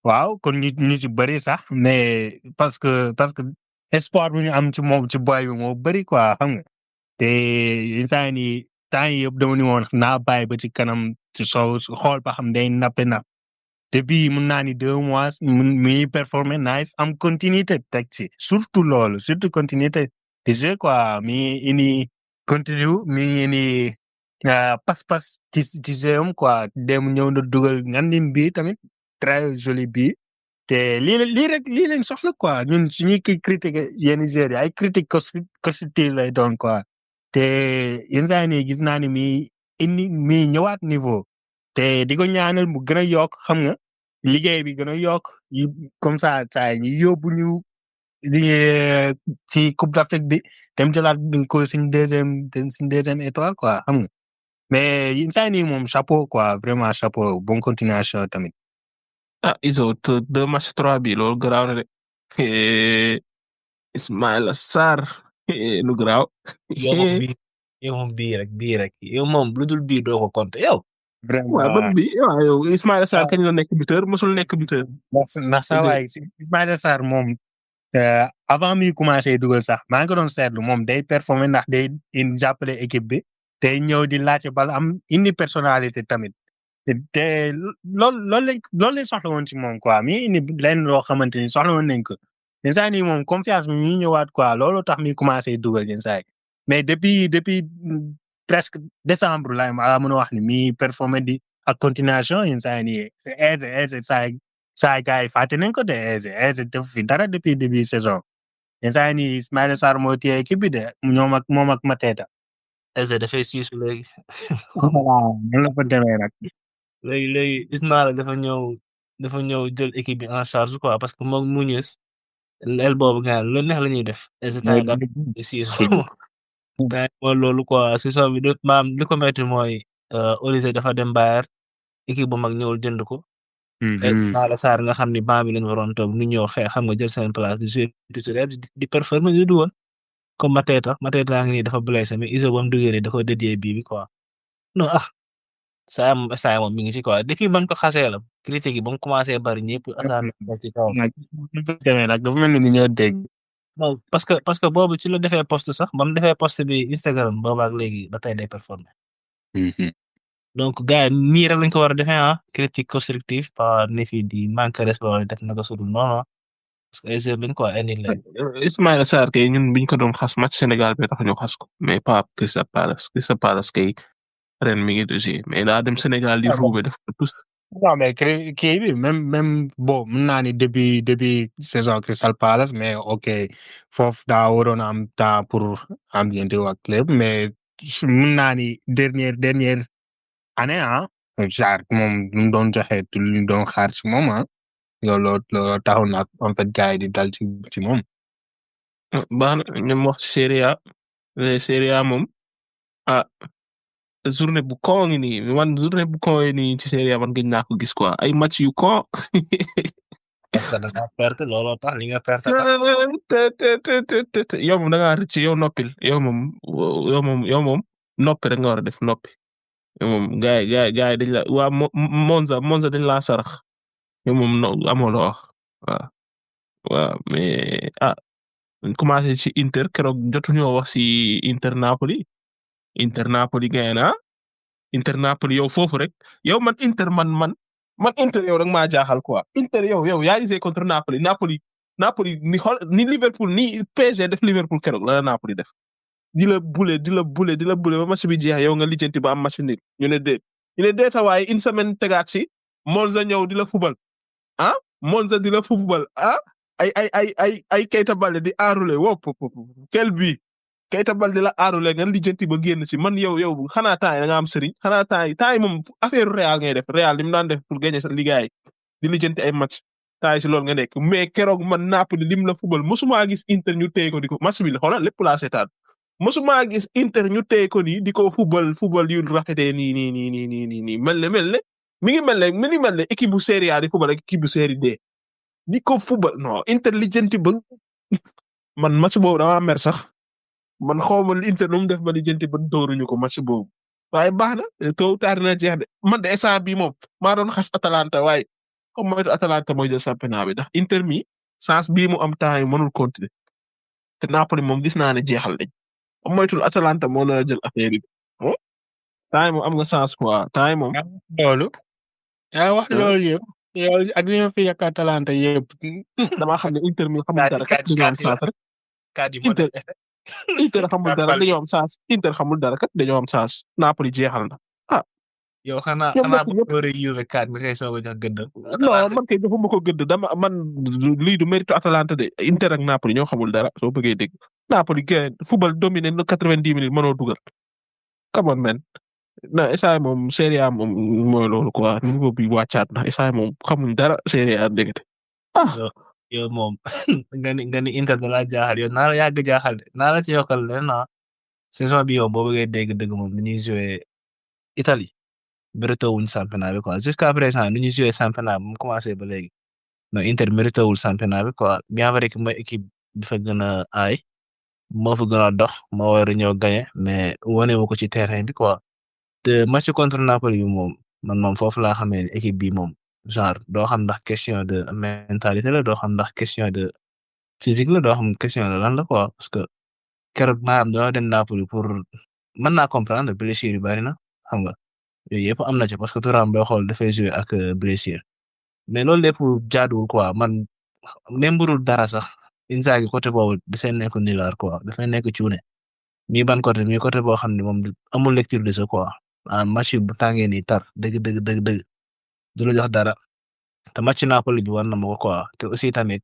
waaw kon ñu ci bëri sax mais parce que espoir bu ñu am ci moom ci boy bi moo bëri quoi xam nga te instant yii temps yii yëpp dama ni woon naa bàyyi ba ci kanam ci soo xool ba xam day nappe napp te bii mun naa ni 2 mois mi performer nice am continuité teg ci surtout continuité de jeu quoi mi indi continue mi indi pas-pas ci jeu am quoi dem ñëw na dugal ngandim bi tamit très joli bi te lii lañ soxla quoi ñun suñuy critiquer yenn joueurs yi ay critique constructive lay doon quoi te yenn saa yi gis naa ni mi ñëwaat niveau te di ko ñaanal mu gën a yokk xam nga liggéey bi gën a yokk comme ça saa yi ñu yóbbu ñu ci Coupe d'Afrique bi dem jëlaat ko suñ deuxième étoile quoi xam nga mais yenn saa yi moom chapeau quoi vraiment chapeau bonne continuation tamit. ah Iso 2 match 3 bi loolu garaaw na de Ismaïla Sarr lu garaaw. yow moom bii rek yow moom lu dul bii doo ko compter yow. vraiment waaw ban bi waaw yow Ismaïla Sarr kañ la nekk buteur mosul nekk buteur. ndax saa waay Ismaïla Sarr moom avant muy commencé dugal sax maa ngi ko doon seetlu moom day performer ndax day jàppale équipe bi day ñëw di laajte bal am indi personnalité tamit te loolu lañ soxla woon ci moom quoi mi indi leen loo xamante ni soxla woon nañ ko yenn saa yi moom confiance bi mi ñëwaat quoi loolu tax mi commencé dugal yenn saa yi mais depuis presque décembre la mën a wax ni mi performer di ak continuation yenn saa yi nii aise saa gars yi fàtte nañ ko de aise def fi dara depuis début saison yenn saa yi nii Ismaïla Sarr moo téye équipe bi de moom ak Mateta. aise dafay siisu léegi. voilà man la fa demee nag. léegi Ismaïla dafa ñëw jël équipe bi en charge quoi parce que moom Muñoz el boobu gars lu neex la ñuy def. aise temps da siisu mooy loolu quoi saison bi maam li ko metti mooy Olise dafa dem Bayern équipe bu mag ñëwul jënd ko. Ismaïla Sarr nga xam ni banc bi lañ waroon toog ñu ñëw xeex xam nga jël seen place di jouer titulaire di performer di dugal comme Mateta ngi nii dafa blessé mais Iso ba mu duggee da ko dédié bii bi quoi non saa moom mi ngi ci quoi depuis bañ ko xasee la critique yi ba mu commencé bari ñëpp asaar ci kaw. demee nag dafa mel ni ñoo dégg. non parce que boobu ci la defee post sax ba mu defee post bi Instagram boobaak léegi ba tey day performer. donc gars yi nii rek lañ ko war a defee critique constructive pas ne fii di manque respect wala def na ko sudul non parce que ay lañ ko indi leen. Ismaïla Sarr kay ñun biñ ko doon xas match Sénégal bi tax ñu xas ko mais pas Crystal Palace kay ren mi ngi dosi mais daa dem Sénégal di ruube def ko tous. non mais kii bi même bon mën naa ni depuis saison Crystal Palace mais ok foofu daa waroon am temps pour ambienter ak club mais mën naa ni dernière année genre moom lu mu doon joxe lu ñu doon xaar ci moom loolu taxoon na en fait gars yi di dal ci moom. baax na ñoom wax ci Serie A moom journée bu ko ngi nii journée bu ko nii ci Serie A man gëj naa ko gis quoi ay match yu ko. parce que da ngaa perte looloo tax li nga perte. yow moom da ngaa rëcc yow noppil yow moom noppi rek nga war a def noppi yow moom gars yi dañ la waa Monza dañ laa sarax yow moom amoo loo wax waaw mais commencé ci Inter keroog jotuñoo wax si Inter Napoli gagne na Inter Napoli yow foofu rek yow man Inter man Inter yow rek maa jaaxal quoi Inter yow yaa gisee contre Napoli ni Liverpool ni PSG def Liverpool keroog la Napoli def di la bule ba match bi jeex yow nga lijjanti ba am match nit ñu ne déeta waaye une semaine tegaat si Monza ñëw di la fubal Monza di la fubal ay Keita Baldé di enroulé quel but Keita Baldé la enroulé nga lijjanti ba génn si man yow xanaa temps yi da nga am sëriñ xanaa temps yi moom affaire Real ngay def Real li mu daan def pour gagner sa liggéey di lijjanti ay match temps yi si loolu nga nekk mais keroog man Napoli lim la fubal mosuma gis Inter ñu téye ko di ko match bi la xoolal lépp laa seetaan mosuma gis Inter ñu téye ko nii di ko football yu rafetee nii mel ne mi ngi mel ne équipe bu Serie A di football ak équipe bu Serie D di ko football non Inter lijjanti ba man match boobu damaa mer sax man xaw ma Inter nu mu def ba lijjanti ba dóoruñu ko match boobu waaye baax na tôt ou tard na jeex de man de instant bii moom maa doon xas Atalanta waaye comme mooy Atalanta mooy jël championnat bi ndax Inter mi chance bii mu am temps yi mënul continuer te Napoli moom gis naa ne jeexal nañ comme moytul Atalanta moo la jël affaire yi temps yi moom am nga chance quoi temps yi moom. loolu. yaa wax loolu yëpp. yow ak li ma fi yàq Atalanta yëpp. damaa xam ne Inter mi xamul dara kat dañoo am chance rek. Inter xamul dara dañoo am chance Inter xamul dara kat dañoo am chance Napoli jeexal na yow xanaa bu doore Juve kat mi kay soog a jox gëdd. non man kay joxuma ko gëdd man lii du mérite Atalanta de Inter ak Napoli ñoo xamul dara soo bëggee dégg Napoli gën football dominé na 90 minutes mënoo dugal come on man na essay moom Serie A moom mooy loolu quoi niveau bi wàccaat na essay moom xamuñ dara Serie A ndekete yow moom nga ni Inter da laa jaaxal yow naa la yàgg jaaxal de naa la ci yokkal leen saison bi yow boo bëggee dégg moom dañuy jouer Italie mérité wuñ championnat bi quoi jusqu'à présent nu ñuy jouer championnat bi mu commencé ba léegi non Inter mérité wul championnat bi quoi bien vrai que mooy équipe bi fa gën a aay moo fa gën a dox moo war a ñëw gagné mais wane wu ko ci terrain bi quoi te match contre Napoli bi moom man moom foofu laa xamee ne équipe bi moom genre doo xam ndax question de mentalité la doo xam ndax question de physique la doo xam question de lan la quoi parce que keroog maanaam dañoo dem Napoli pour mën naa comprendre blessure yu bari na xam nga yooyu yëpp am na ci parce que Thuram boo xool dafay jouer ak blessure mais loolu lépp jaaduwul quoi man même burul dara sax Inzaghi côté boobu dafay nekk nilaar quoi dafay nekk cuune mi ban côté mi côté boo xam ne moom amul lecture de ce quoi match bu tàngee nii tar dëgg du la jox dara te match Napoli bi war na ma ko quoi te aussi tamit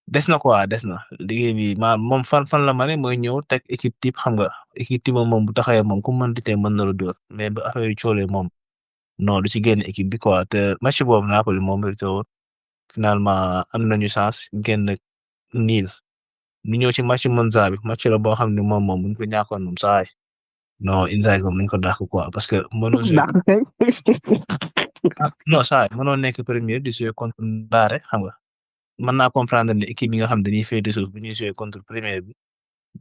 des na quoi des na liggéey bi moom fan la ma ne mooy ñëw teg équipe type xam nga équipe type moom bu taxawee moom ku mën di tee mën na la dóor mais ba affaire yu coolee moom non du ci génn équipe bi quoi te match boobu Napoli moom mérité woon finalement am nañu chance génn niil ñu ñëw ci match Monza bi match la boo xam ne moom buñ ko ñàkkoon moom saay non Inzaghi moom nañ ko dàq quoi parce que mënoo non saay mënoo nekk premier di jouer contre Bari xam nga mën naa comprendre ne équipe yi nga xam dañuy fay de suuf bu ñuy jouer contre premier bi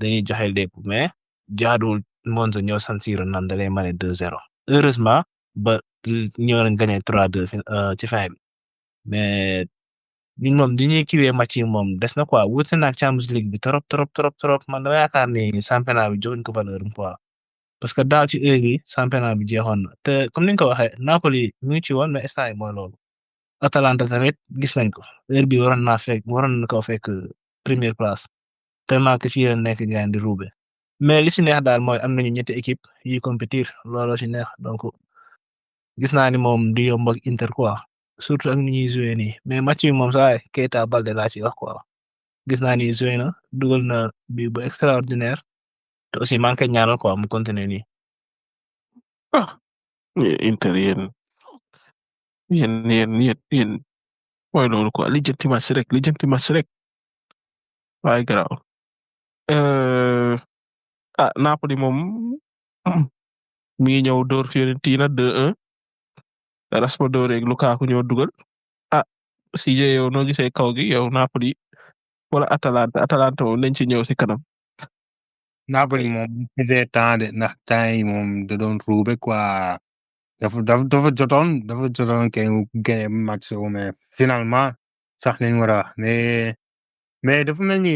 dañuy joxe lépp mais jaaduwul Monza ñëw San Siro naan da lay mane 2-0 heureusement ba ñëw nañ gagné 3-2 ci fin bi mais ñun moom di ñuy kiiwee match yi moom des na quoi wuute na ak Champions League bi trop man dama yaakaar ni championnat bi joxuñ ko valeur quoi parce que daaw ci heure bi championnat bi jeexoon na te comme ni nga ko waxee Napoli mu ngi ci woon mais instant yi mooy loolu Atalanta tamit gis nañ ko heure bi waroon na ko fekk première place tellement que fii la nekk gaan di ruube mais li ci neex daal mooy am nañu ñetti équipe yi compétir looloo ci neex donc gis naa ni moom du yomb ak Inter quoi surtout ak ni ñuy joué nii mais match bi moom saa Keita Balde laa ci wax quoi gis naa ni joué na dugal na bi bu extraordinaire te aussi maa ngi koy ñaanal quoi mu continuer nii. Inter yéen mooy loolu quoi lijjanti match rek waaye garaaw Napoli moom mi ngi ñëw door Fiorentina 2-1 Raspadori ak Lukaku ñoo dugal si yow noo gisee kaw gi yow Napoli wala Atalanta moom nañ ci ñëw si kanam. Napoli moom faisait temps de ndax temps yi moom da doon ruube quoi dafa jotoon kay gagné match mais finalement sax lañ war a wax mais dafa mel ni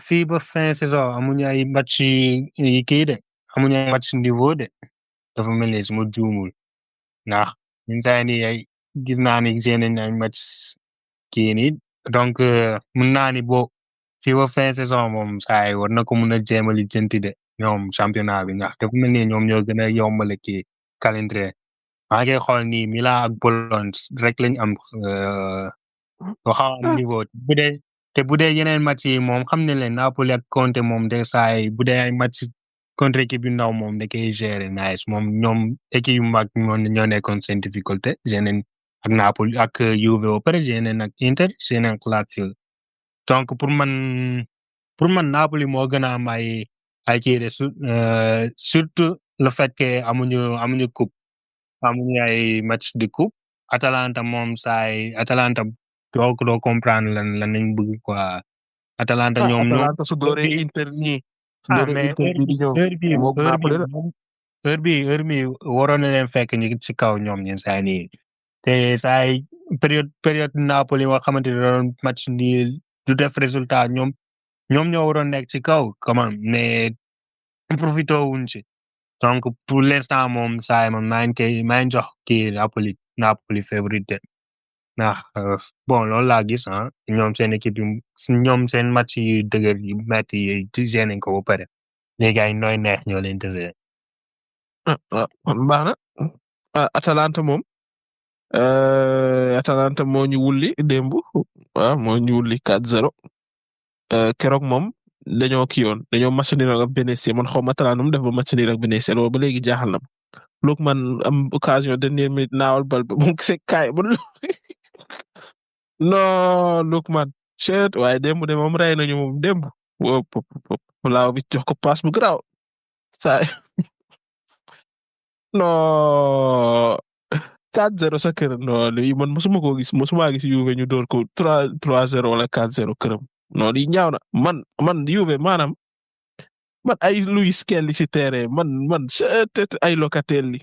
fii ba fin saison amuñu ay match yi kii de amuñu ay match niveau de dafa mel ni su ma juumul ndax ñun saa ni ay gis naa ni génne nañ ay match kii nii donc mun naa ni boo fii ba fin saison moom saa yi war na ko mun a jéem a lijjanti de ñoom championnat bi ndax dafa mel ni ñoom ñoo gën a yombale kii calendrier maa ngi xool ni Milan ak Bologne rek lañ am loo xam am niveau bu dee yeneen match yi moom xam ne leen Napoli ak Conte moom de saa yi bu dee ay match contre équipe yu ndaw moom da koy gérer nice moom ñoom équipe yu mag ñoo nekkoon seen difficulté yeneen ak Napoli ak Juve ba pare yeneen ak Inter yeneen ak Lazio donc pour man Napoli moo gën a am ay kii de surtout le fait que amuñu coupe amuñu ay match de coupe Atalanta moom Atalanta doo comprendre lan lañ bëgg quoi Atalanta ñoom Atalanta su dooree Inter ñii su dooree mais Inter bi di ñëw moog Napoli la heure bi waroon na leen fekk ñu ci kaw ñoom ñeen saa nii te saay période Napoli nga xamante ne doon match nii du def résultat ñoom ñoo waroon nekk ci kaw comment mais profité wuñ ci donc pour l'instant moom saay man maa ngi jox kii Napoli favorite ndax bon loolu laa gis ñoom seen équipe ñoom seen match yi dëgër yi metti yi ci nañ ko ba pare léegi ay nooy neex ñoo leen tëse kon baax na Atalanta moom Atalanta moo ñu wulli démb waaw moo ñu wulli 4-0 keroog moom dañoo kii yoon dañoo match nul ak Venezia man xaw ma Atalanta mu def ba match nul ak Venezia loolu ba léegi jaaxal na ma Lookman am occasion dernière minute naawal bal ba mu gisee kaay ba non Lookman chet waaye démb de moom rey nañu moom démb wop laaw bi jox ko passe bu garaaw saa non 4-0 sa kër non lii man mosuma koo gis mosuma gis Juve ñu door ko 3-0 wala 4-0 këram non lii ñaaw na man Juve maanaam man ay Luis Kelly si terrain man ay Locatelli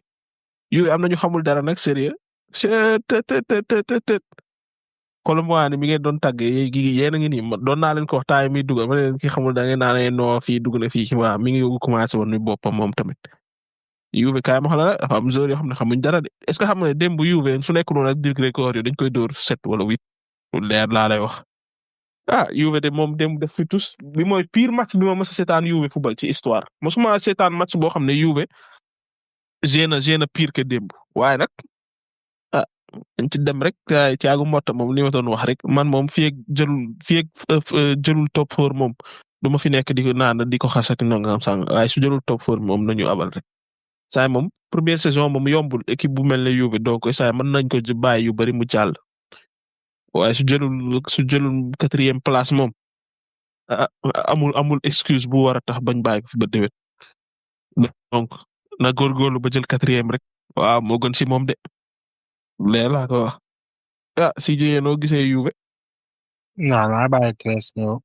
Juve am na ñu xamul dara nag sérieux Colomboani mi ngeen doon tàgg yéen a ngi nii doon naa leen ko wax taay mi dugal ma ne leen ki xamul da ngeen naa ne noo fii dugg na fii waaw mi ngi commencé woon ni boppam moom tamit Juve kaay ma xala dafa am joueur yoo xam ne xamuñ dara de est-ce que xam nga ne démb Juve su nekk noonu ak Dirk Record dañ koy dóor 7 wala 8 leer laa lay wax Juve de moom démb def fi tous bi mooy pire match bi ma mës a seetaan Juve football ci histoire mosuma seetaan match boo xam ne Juve géna pire que démb waaye nag dañ ci dem rek Thiago Motta moom li ma doon wax rek man moom fii ak jëlul top 4 moom du ma fi nekk di ko naan di ko xasati nangam sang waaye su jëlul top 4 moom nañu abal rek saay moom première saison moom yombul équipe bu mel ne Juve donc saay mën nañ ko bàyyi yu bari mu jàll waaye su jëlul 4e place moom amul excuse bu war a tax bañ bàyyi ko fi ba déwén donc na góorgóorlu ba jël 4e rek waaw moo gën si moom de. leer laa ko wax si jigéen noo gisee Juve naa bàyyi 13 ñëw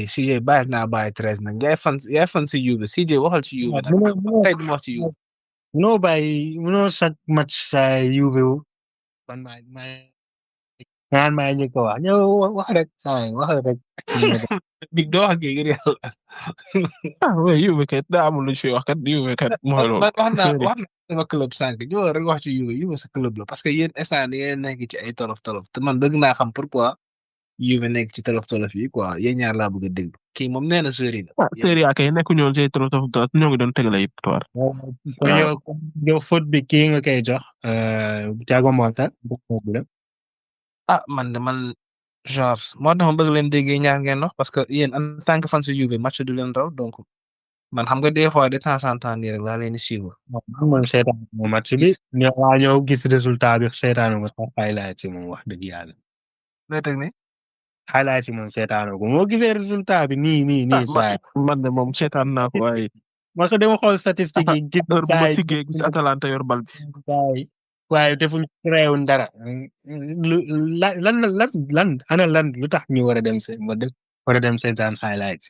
CJ bàyyi naa bàyyi 13 nag yaay fan si Juve CJ waxal ci Juve nag tey du ma wax ci Juve mënoo chaque match sa Juve man maa ñu ko wax ñëw wax rek wax rek dig doo wax ngir yàlla oui Juve kat daa amul lu ñu fi wax kat Juve kat mooy loolu wax naa sama club sànq ñoo rek wax ci Juve sa club la parce que yéen instant ni ngeen nekk ci ay tolof te man bëgg naa xam pourquoi Juve nekk ci tolof yi quoi yéen ñaar laa bëgg a déglu kii moom nee na série la. série A kay nekk ñoon ci tolof ñoo ngi doon tegale victoire. yow faute bi kii nga koy jox Thiago Motta man genre moo tax ma bëgg leen déggee ñaar ngeen wax parce que yéen en tant que fan si Juve match du leen raw donc man xam nga des fois de temps en temps nii rek laa leen di suivre. man seetaan mo match bi ñëw gis résultat bi seetaan mo sax highlight ci moom wax dëgg yàlla. lay teg ne. highlight ci moom seetaan ko moo gisee résultat bi nii saa man de moom seetaan naa ko waaye. ma ko dama xool statistique yi. gis saa yi gis Atalanta yor bal bi. waaye defuñ réewuñ dara lan lu tax ñu war a dem seetaan highlights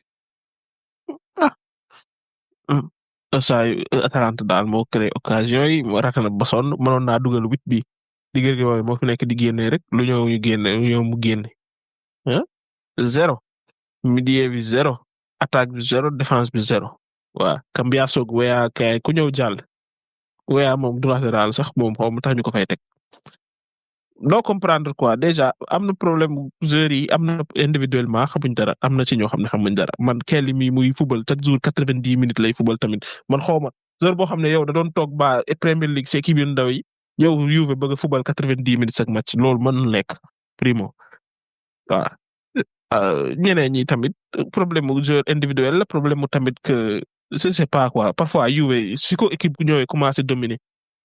saa yu Atalanta daal moo créé occasion yi rata na ba sonn mënoon naa dugal 8 bi diggante yooyu moo fi nekk di génne rek lu ñëw mu génne 0 milieu bi 0 attaque bi 0 défense bi 0 waa Cambiaso Weah kay ku ñëw jàll Weah moom du latéral sax moom xaw ma tax ñu ko fay teg doo comprendre quoi déjà am na problème joueurs yi am na individuellement xamuñ dara am na ci ñoo xam ne xamuñ dara man Kelly mi muy football chaque jour 90 minutes lay football tamit man xaw ma joueur boo xam ne yow da doon toog ba Premier League ci équipe yu ndaw yi yow Juve bëgg a football 90 minutes chaque match loolu mën na nekk primo waaw ñeneen ñi tamit problème mu joueur individuel la problème mu tamit que je sais pas quoi parfois Juve si ko équipe bu ñëwee commencé dominer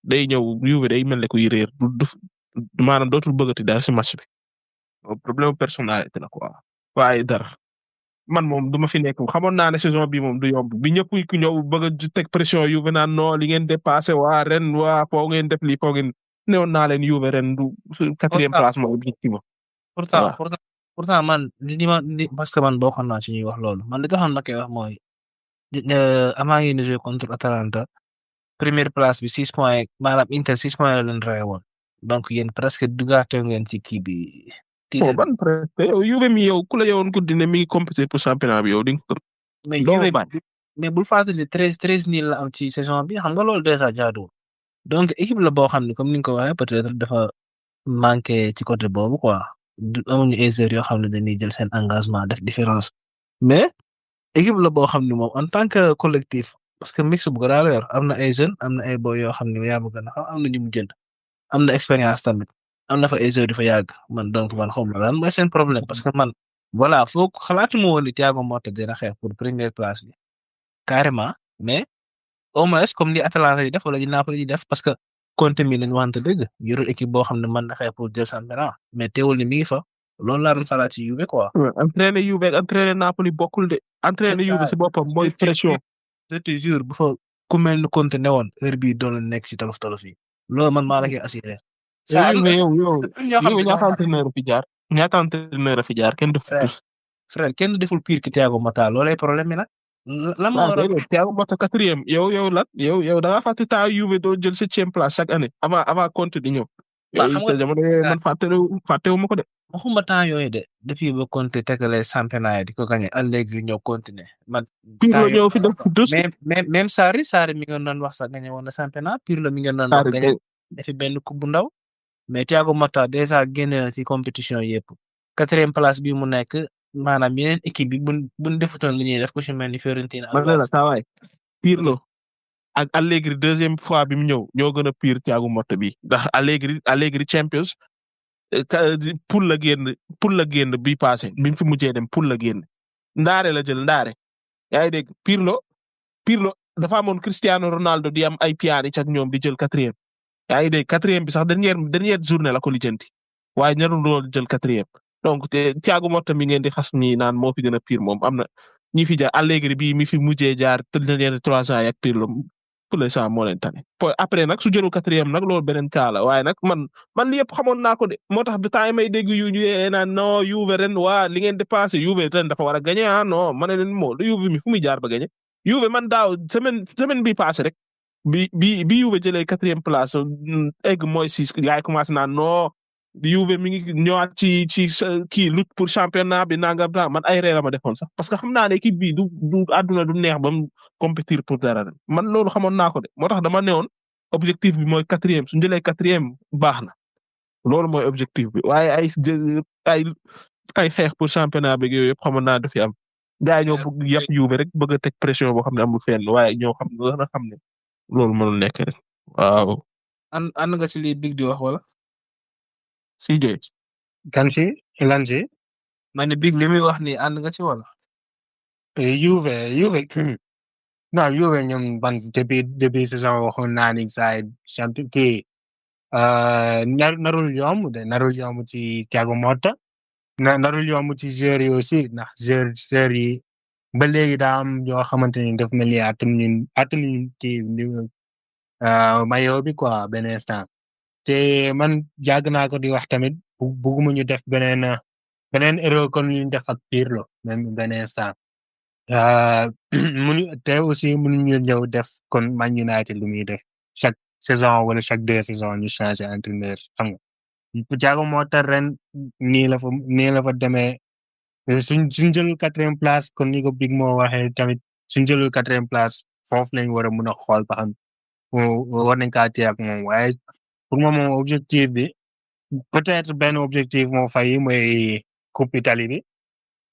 day ñëw Juve day mel ne kuy réer maanaam dootul bëggati dara si match bi problème personnalité la quoi waaye dara man moom du ma fi nekk xamoon naa ne saison bi moom du yomb bi ñëpp ku ñëw bëgg a teg pression Juve naan non li ngeen dépassé waa ren waa foo ngeen def lii foo ngeen newoon naa leen Juve ren du quatrième place mooy objectif ba. pourtant voilà pourtant pourtant man parce que man bokkoon naa ci ñuy wax loolu man li taxoon ma koy wax mooy avant ngeen di jouer contre Atalanta première place bi 6 points maanaam Inter 6 points la leen rawee woon donc yéen presque dugaatoo ngeen ci kii bi. bon ban presque yow Juve mi yow ku la yowoon ko dine mi ngi compété pour championnat bi yow di nga ko. mais doo Juve bañ. mais bul fàttali 13 nil la am ci saison bi xam nga loolu déjà jaaduwul donc équipe la boo xam ne comme ni nga ko waxee peut-être dafa manqué ci côté boobu quoi amuñu ay joueurs yoo xam ne dañuy jël seen engagement def différence mais équipe la boo xam ne moom en tant que collectif parce que mix bu ko daal yor am na ay jeunes am na ay boy yoo xam ne yaa ma gën a xam am na ñu mu jënd am na expérience tamit am na fa ay joueurs yu fa yàgg man donc man xaw ma lan mooy seen problème parce que man voilà foog xalaatuma woon ni Thiago Motta dina xeex pour première place bi carrément mais au moins comme li Atalanta yi def wala li Napoli yi def parce que Conte mi lañ wante dëgg yorul équipe boo xam ne mën na xeex pour jël championnat mais teewul ni mi ngi fa loolu laa doon xalaat ci Juve quoi. entraîné Juve ak entraîné Napoli bokkul de entraîné Juve si boppam mooy pression. je te jure bu fa ku mel ni Conte ne woon heure bii doon nekk ci tolof tolof yi loolu man maa la koy assuré. yow ñaata entraîneur fi jaar ñaata entraîneur fi jaar kenn def frère kenn deful pire que Thiago Motta loolay problème mi nag. lan moo waral Thiago Motta quatrième yow lan yow da nga fàtte temps Juve doo jël 7e place chaque année avant Conte di ñëw. waaw xam nga jamono man fàttewu ma ko de. waxuma temps yooyu de depuis ba Conte tegalee championnat yi di ko gagné Allegri ñëw continuer man. Pirlo ñëw fi def tous. même Sarri mi nga doon wax sax gagné woon na championnat Pirlo mi nga doon wax gagné defi benn coupe bu ndaw. mais Thiago Motta déjà génne na ci compétition yëpp 4e place bi mu nekk maanaam yeneen équipe bi buñ defutoon li ñuy def ko ci mel ni Fiorentina. man la saa waay Pirlo ak Allegri 2e fois bi mu ñëw ñoo gën a pire Thiago Motta bi ndax Allegri Champions poule la génn bi passé bi mu fi mujjee dem poule la génn ndaare la jël ndaare yaa ngi dégg Pirlo dafa amoon Cristiano Ronaldo di am ay Pjanic ak ñoom di jël 4e. yaa ngi dégg 4e bi sax dernière journée la ko lijjanti waaye ñaarul doon jël 4e donc te Thiago Motta mi ngeen di xas nii naan moo fi gën a pire moom am na ñi fi jaar Allegri bii mi fi mujjee jaar dernier 3 ans ak Pirlo pour l'instant moo leen tane. après nag su jëlu 4e nag loolu beneen cas la waaye nag man li yëpp xamoon naa ko de moo tax bi temps yi may dégg yu ñu naan non Juve ren waa li ngeen dépassé Juve ren dafa war a gagné ah non ma ne leen moo Juve mi fu muy jaar ba gagné Juve man daaw semaine bi passé rek. bi Juve jëlee 4e place egg mooy 6 gars yi commencé naan non Juve mi ngi ñëwaat ci kii lutte pour championnat bi nangam man ay réew la ma defoon sax parce que xam naa ne équipe bi du àdduna du neex ba mu compétir pour dara man loolu xamoon naa ko de moo tax dama newoon objectif bi mooy 4e suñu jëlee 4e baax na loolu mooy objectif bi waaye ay xeex pour championnat bi yooyu yëpp xamoon naa du fi am gars yi ñoo bëgg yàpp Juve rek bëgg a teg pression boo xam ne amul fenn waaye ñoo xam ne loolu mënul nekk rek waaw. ànd nga ci li Big di wax wala. si jooy. kan si lan si. ma ne Big li muy wax nii ànd nga ci wala. Juve non Juve ñoom ban depuis saison waxoon naa ni saa champion kii narul yomb ci Thiago Motta narul yomb ci joueurs yi aussi ndax joueurs yi ba léegi daa am yoo xamante ni daf mel ni attanuñ kii maillot bi quoi benn instant te man yàgg naa ko di wax tamit bëgguma ñu def beneen erreur kon ñu def ak Pirlo même benn instant te aussi mënuñu ñëw def kon Man United lu muy def chaque saison wala chaque 2 saisons ñu changer entraîneur xam nga Thiago Motta ren nii la fa demee suñ jëlul 4e place kon ni ko Big moo waxee tamit suñ jëlul 4e place foofu lañ war a mën a xool ba xam war nañ kaa téye ak moom waaye pour moom objectif bi peut-être benn objectif moo fay mooy coupe Italie bi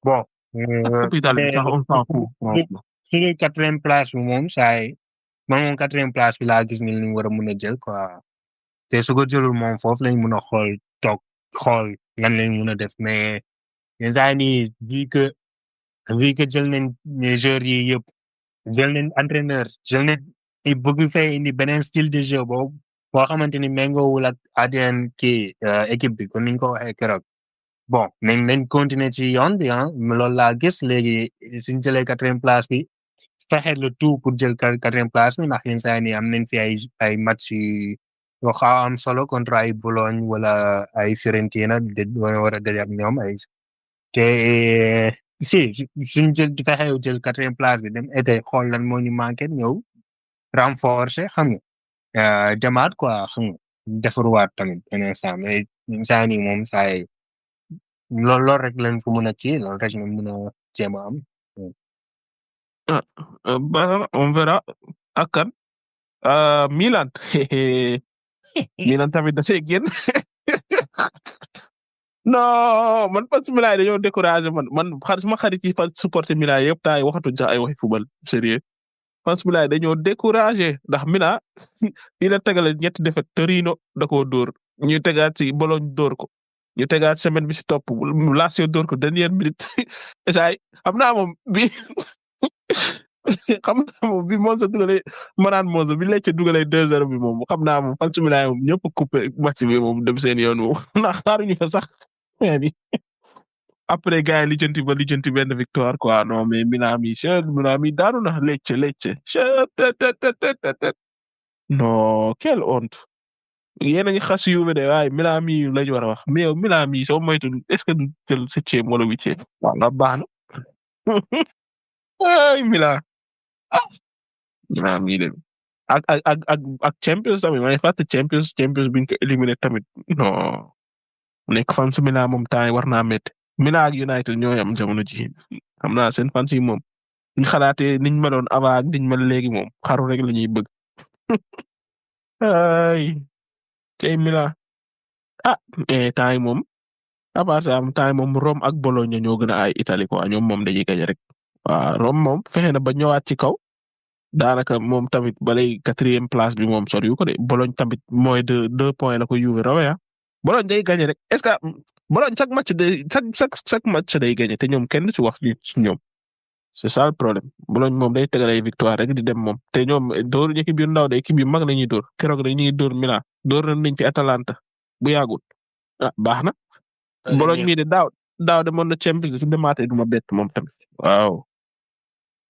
bon. coupe Italie sax on s'en fout. suñu 4e place bi moom man moom 4e place bi laa gis ni ñu war a mën a jël quoi te su ko jëlul moom foofu lañ mën a xool lan lañ mën a def mais. les années vu que jël nañ joueurs yi yëpp jël nañ entraîneur jël nañ bëgg fay indi beneen style de jeu boo xamante ni méngoowul ak ADN kii équipe bi kon niñ ko waxee keroog bon nañ continuer ci yoon bi loolu laa gis léegi suñ jëlee 4e place bi fexe le tout pour jël 4e place bi ndax yenn saa yi nii am nañ fi ay match yoo xaw a am solo contre ay Bologne wala ay Fiorentina war a daje ak ñoom ay te si suñ fexe jël 4e place bi dem été xool lan moo ñu manqué ñëw renforcer xam nga jamaat quoi xam nga defarwaat tamit benn instant mais saa nii moom saa yi loolu rek lañ ko mën a kii loolu rek lañ mën a jéem a am. On verra ak kan Milan Milan tamit da see génn non man fan Milan dañoo découragé man suma xarit yi fan supporter Milan yëpp taay waxatuñ sax ay waxi football sérieux fan Milan dañoo découragé ndax Milan fii la tegale ñetti défaite Torino da koo dóor ñu tegaat ci Bologne dóor ko ñu tegaat semaine bi ci topp Lazio dóor ko dernière minute esaay xam naa moom bi xam naa moom bi Monza dugalee manaan Monza bi Lecce dugalee 2-0 bi moom xam naa moom fan Milan moom ñëpp coupé match bi moom dem seen yoon moom ndax xaaruñu fa sax bi après gars yi lijjanti benn victoire quoi non mais Milan mi daanu na Lecce non quelle honte yéen a ngi xas Juve de waaye Milan mi lañu war a wax mais yow Milan mi soo moytuwul est-ce que du jël 7e wala 8e waaw nga baax na ay Milan Milan mi de ak Champions tamit may fàtte Champions biñ ko éliminé tamit non nekk fan su Milan moom temps yi war naa métti Milan ak United ñoo yam jamono ji xam naa seen fans yi moom ñu xalaatee niñ meloon avant ak niñ mel léegi moom xaru rek la ñuy bëgg ay tey Milan temps yi moom à part ça temps yi moom Rome ak Bologna ñoo gën a ay Italie quoi ñoom moom dañuy gañ rek waaw Rome moom fexe na ba ñëwaat ci kaw daanaka moom tamit balay 4e place bi moom soriwul ko de Bologne tamit mooy 2 points la ko Juve rawee Bologne day gagné rek est-ce que Bologne chaque match day gagné te ñoom kenn ci wax ci ñoom c'est ça le problème Bologne moom day tegal ay victoire rek di dem moom te ñoom dóor équipe yu ndaw de équipe yu mag la ñuy dóor keroog rek ñu ngi dóor Milan dóor nañ fi Atalanta bu yàggul baax na. Bologne mii de daaw de mën na Champions su demaatee du ma bett moom tamit waaw.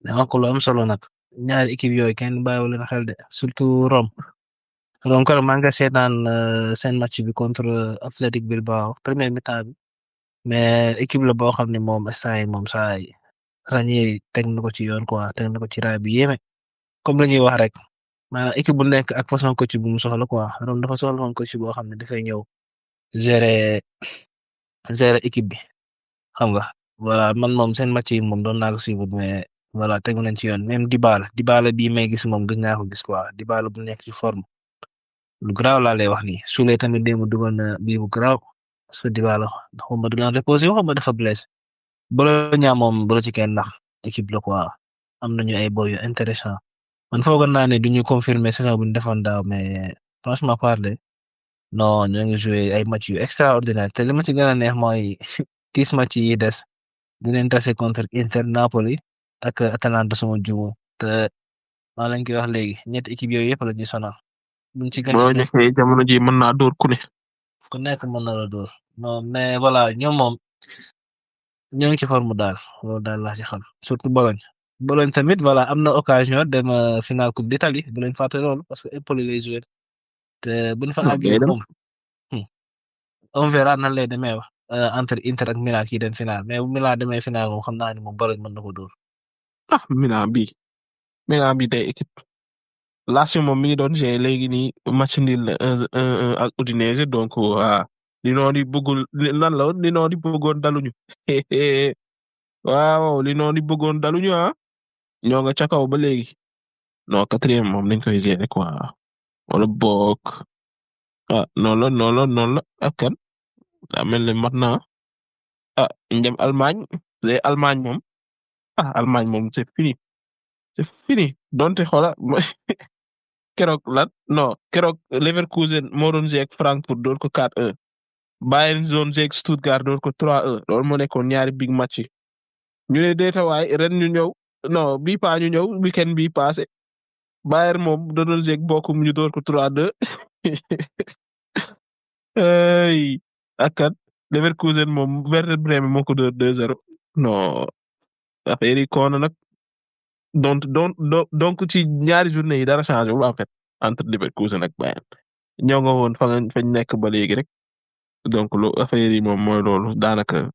dama ko lu am solo nag ñaari équipe yooyu kenn bàyyiwu leen xel de surtout Rome. donc maa ngi seetaan seen match bi contre Athletic Bilbao premier mi-temps bi mais équipe la boo xam ne moom saa yi Ranieri teg na ko ci yoon quoi teg na ko ci raay bi yéeme comme la ñuy wax rek maanaam équipe bu nekk ak façon coach bu mu soxla quoi Rome dafa soxla woon coach boo xam ne dafay ñëw gérer équipe bi xam nga voilà man moom seen match yi moom doon naa ko suivre mais voilà tegu nañ ci yoon même Dybala bii may gis moom gëj naa ko gis quoi Dybala bu nekk ci forme. lu garaaw laa lay wax nii Souley tamit démb dugal na bii bu garaaw parce que Dybala xaw ma du la reposé xaw ma dafa blessé Bologna moom bu la ci kenn ndax équipe la quoi am nañu ay boy yu intéressant man foogoon naa ne du ñu confirmer saison bu ñu defoon daaw mais franchement parler non ñoo ngi joué ay match yu extraordinaire te li ma ci gën a neex mooy 10 match yi des dinañ tase contre Inter Napoli ak Atalanta sama jumo te maa lañ koy wax léegi ñetti équipe yooyu yëpp la ñuy sonal. buñ ci gagné boo nekkee jamono ji mën naa dóor ku ne. ku nekk mën na la dóor non mais voilà ñoom moom ñoo ngi ci forme daal loolu daal laa ci xam surtout Bologne tamit voilà am na occasion dem finale coupe d'Italie bu leen fàtte loolu parce que Empoli lay joué te buñ fa àggee moom on verra nan lay demee entre Inter ak Milan kii dem finale mais bu Milan demee finale moom xam naa ni moom Bologne mën na ko dóor. Milan bi day équipe. Lazio moom mi ngi doon jouer léegi nii match nul 1-1 ak Udinese donc li noonu bëggul lan la li noonu bëggoon daluñu waaw li noonu bëggoon daluñu ñoo nga ca kaw ba léegi non 4e moom nañ koy gérer quoi wala bokk noonu la ak kan daa mel ne mat na njëm Allemagne moom Allemagne moom c'est fini donte xoola keroog Leverkusen moo doon jouer ak Frankfurt door ko 4-1 Bayern doon jouer ak Stuttgart door ko 3-1 loolu moo nekkoon ñaari big match yi ñu ne deetawaay ren ñu ñëw bii paa ñu ñëw weekend bii passé Bayern moom da doon jouer ak Bochum ñu door ko 3-2 ak kan Leverkusen moom Werder Bremen moo ko dóor 2-0 non affaire yi koona nag donc ci ñaari journée yi dara changé wul en fait entre Leverkusen ak Bayern ñoo nga woon fañ nekk ba léegi rek donc affaire yi moom mooy loolu daanaka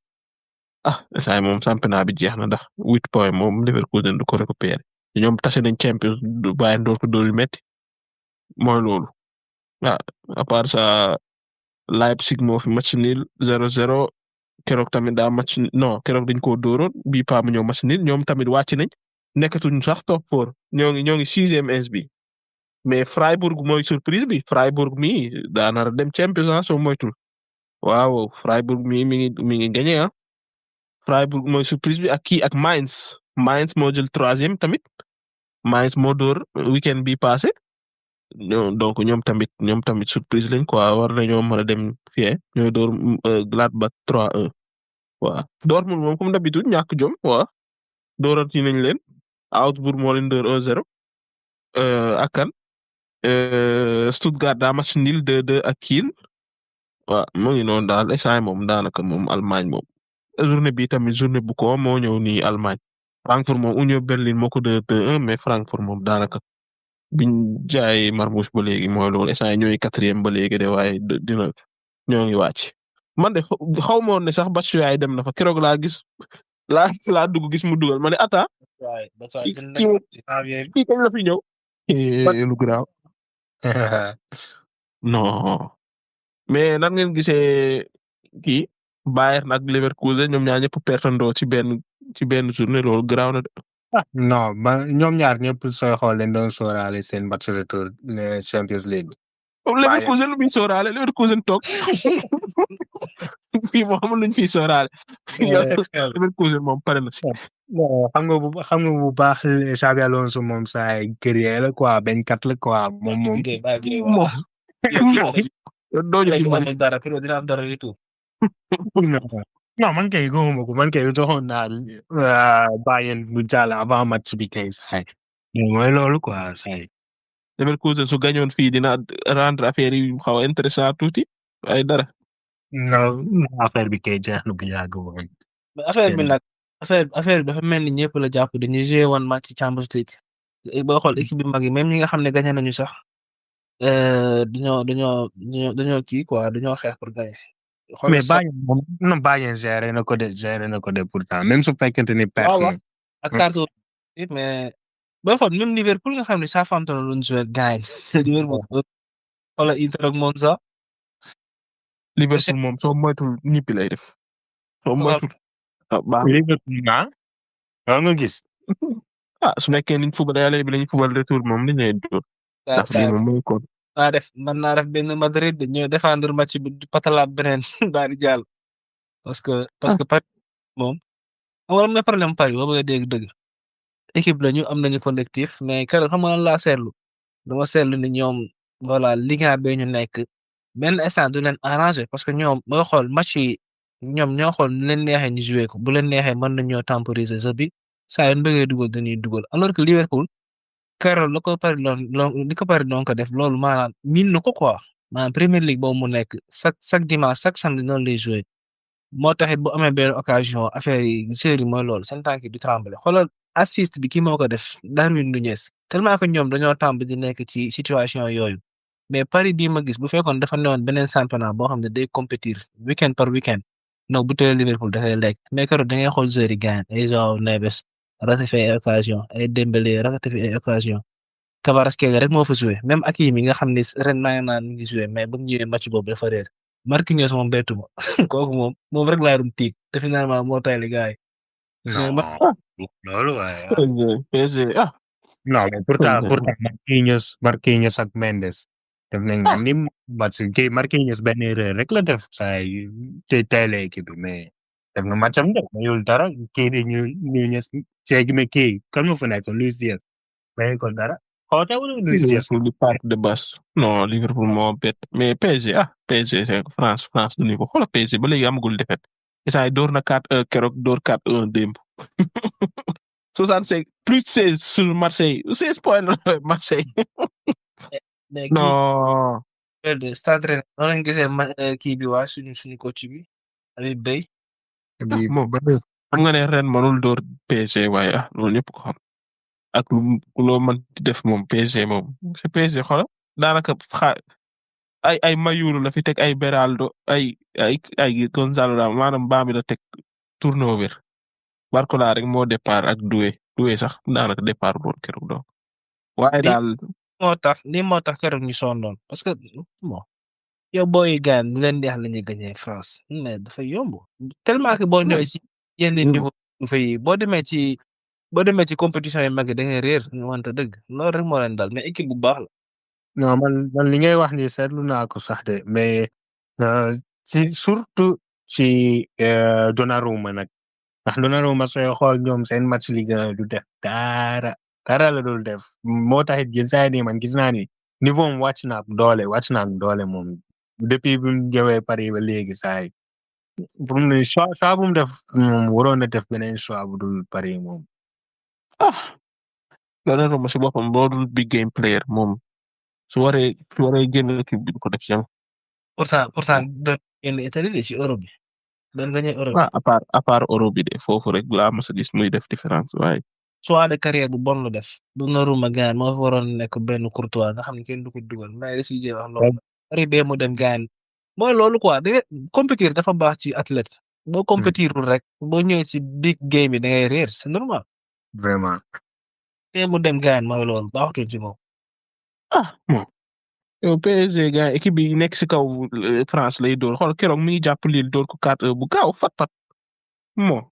saa moom championnat bi jeex na ndax 8 points moom Leverkusen du ko récupérer ñoom tase nañ Champions du Bayern door ko dóor yu metti mooy loolu à part ça Leipzig moo fi match nul 0-0 keroog tamit daa match non keroog dañ koo dóoroon bii paa mu ñëw match nul ñoom tamit wàcc nañ nekkatuñ sax top 4 ñoo ngi 6e ins bi mais Freiburg mooy surprise bi Freiburg mi daa nar a dem Champions soo moytul waaw Freiburg mi ngi gagné Freiburg mooy surprise bi ak Mainz moo jël 3e tamit Mainz moo dóor weekend bi passé donc ñoom tamit surprise lañ quoi war nañoo mën a dem fii ñoo dóor Gladbach 3-1 waaw Dortmund moom comme d'habitude ñàkk jom waaw dóorati nañ leen Augsburg moo leen dóor 1-0 ak kan Stuttgart daa match nul 2-2 ak Kiel waaw mu ngi noonu daal essai moom daanaka moom Allemagne moom journée bi tamit journée bu ko moo ñëw nii Allemagne Francfort moom Union Berlin moo ko dóor 2-1 mais Francfort moom daanaka biñ jaay Marmoush ba léegi mooy loolu essai ñooy 4e ba léegi de waaye dina ñoo ngi wàcc man de xaw ma woon ne sax Batshuayi dem na fa keroog laa gis laa dugg gis mu dugal ma ne ata kii kañ la fi ñëw lu graaw non mais nan ngeen gisee kii Bayern ak Leverkusen ñoom ñaar ñëpp pertandoo ci benn journée loolu graaw na de. non ñoom ñaar ñëpp sooy xool leen doon sóoraale seen match retour Champions League. Leverkusen lu muy sóoraale Leverkusen toog fii moom amul luñ fiy sóoraale. Leverkusen moom pare na si. xam nga bu baax Xabi Alonso moom saa guerrier la quoi bañkat la quoi moom. doo ñu dara dina am dara du tout. non man kay gëmuma ko man kay joxoon naa Bayern bu jàll avant match bi kay saa mooy loolu quoi saa Leverkusen su gañoon fii dina rendre affaire yi xaw a intéressant tuuti ay dara. non affaire bi kay jeex na bu yàgg woon. affaire bi nag affaire bi dafa mel ni ñëpp la jàpp dañuy jouer woon match Champions League boo xool équipe bi mag yi même ñi nga xam ne gagné nañu sax dañoo kii quoi dañoo xeex pour gagner. mais Bayern géré na ko de pourtant même su fekkente ni personne. ak carte mais boo xool même Liverpool nga xam ne Southampton la doon jouer gars yi Liverpool wala Inter ak Monza. Liverpool moom soo moytul ñippi lay def. soo moytul Liverpool nga gis. su nekkee niñ fubal yàlla bi lañ fubal retour moom dañ lay dóor. ndax lii moom mooy kon. mën naa def benn Madrid ñëw défendre match bi patalaat beneen daal di jàll. parce que Paris moom wala mooy problème Paris boo bëggee dégg dëgg équipe la ñu am nañu collectif mais keroog xam nga lan laa seetlu dama seetlu ni ñoom voilà Liga bee ñu nekk benn instant du leen arrangé parce que ñoom boo xool match yi ñoom ñoo xool nu leen neexee ñu joué ko bu leen neexee mën nañoo temporiser jeu bi saa yu bëggee dugal dañuy dugal alors que Liverpool keroog la ko Paris doon ko def loolu maanaam miin na ko quoi maanaam Premier League boobu mu nekk chaque dimanche chaque samedi noonu lay joué moo taxit bu amee benn occasion affaire yi joueurs yi mooy loolu seen tànk yi du tremblé xoolal assist bi kii moo ko def Darwin Nunez tellement que ñoom dañoo tàmb di nekk ci situation yooyu mais Paris bii ma gis bu fekkoon dafa newoon beneen championnat boo xam ne day compétir weekend par weekend non bu tëjee Liverpool dafay lekk mais keroog da ngay xool joueurs yi gaañ ay Joao Neves raté fi ay occasion ay Dembélé raté fi ay occasion Kvaratskhelia rek moo fa joué même Hakimi nga xam ne ren naa naan ngi joué mais ba mu ñëwee match boobu dafa réer Marquinhos moom bettu ma kooku moom rek laa doon tiit te finalement moo tayli gars yi. non loolu waaye. PSG non mais pourtant Marquinhos ak Mendes def nañ ni match kii Marquinhos benn erreur rek la def saa yi te taylee équipe bi mais def na matcham def mayul dara kii di ñu seegi me kii kan moo fa nekk Luis Diaz mayul ko dara xootewul Luis Diaz di part de base non Liverpool moo bett mais PSG c'est France du niveau xoolal PSG ba léegi amagul défaite isaay door na 4-1 keroog door 4-1 démb 65 plus 16 sur Marseille 16 points Marseille non Stade Rennais noonu lañ gisee kii bi waa suñu coach bi Habib Beye. bi moom xam nga ne ren mënul door PSG waaye loolu ñëpp ko xam ak loo mën di def moom PSG moom c'est PSG xoolal daanaka ay Mayulu la fi teg ay Beraldo ay Gonzalo Ramos maanaam baa mi la teg turnover Barcola rek moo départ ak Doué sax daanaka départ woon keroog donc waaye daal lii moo tax keroog ñu sonnoon parce que bon yow booy gaan lu leen neex la ñuy gagné France mais dafa yomb tellement que boo ñëwee ci yenn niveau yi boo demee ci compétition yi mag yi da ngay réer ñu wante dëgg loolu rek moo leen dal mais équipe bu baax la. non man li ngay wax ni seetlu naa ko sax de mais surtout ci Donnarumma nag ndax Donnarumma sooy xool ñoom seen match Ligue 1 du def dara la dul def moo taxit jël saa yi man gis naa ni niveau am wàcc na ak doole moom depuis bi mu ñëwee Paris ba léegi saa yi pour mu ne choix bu mu def moom waroon na def beneen choix bu dul Paris moom. Donnarumma si boppam boo dul big game player moom su waree génn équipe bi du ko def jamais. pourtant doon génn Italie de ci Europe bi doon gagné Europe. à part Europe bi de foofu rek laa mos a gis muy def différence waaye. choix de carrière bu bon la def. Donnarumma gaan moo waroon nekk benn Courtois nga xam ne kenn du ko dugal mais si jéem wax loolu. Paris bee mu dem gaan mooy loolu quoi da compétir dafa baax ci athlète. boo compétirul rek boo ñëwee ci big game bi da ngay réer c'est normal. vraiment. bee mu dem gaan mooy loolu baaxutul ci moom. bon yow PSG gars équipe bi nekk si kaw France lay dóor xool keroog mi ngi jàpp Lille dóor ko 4 bu gaaw fat bon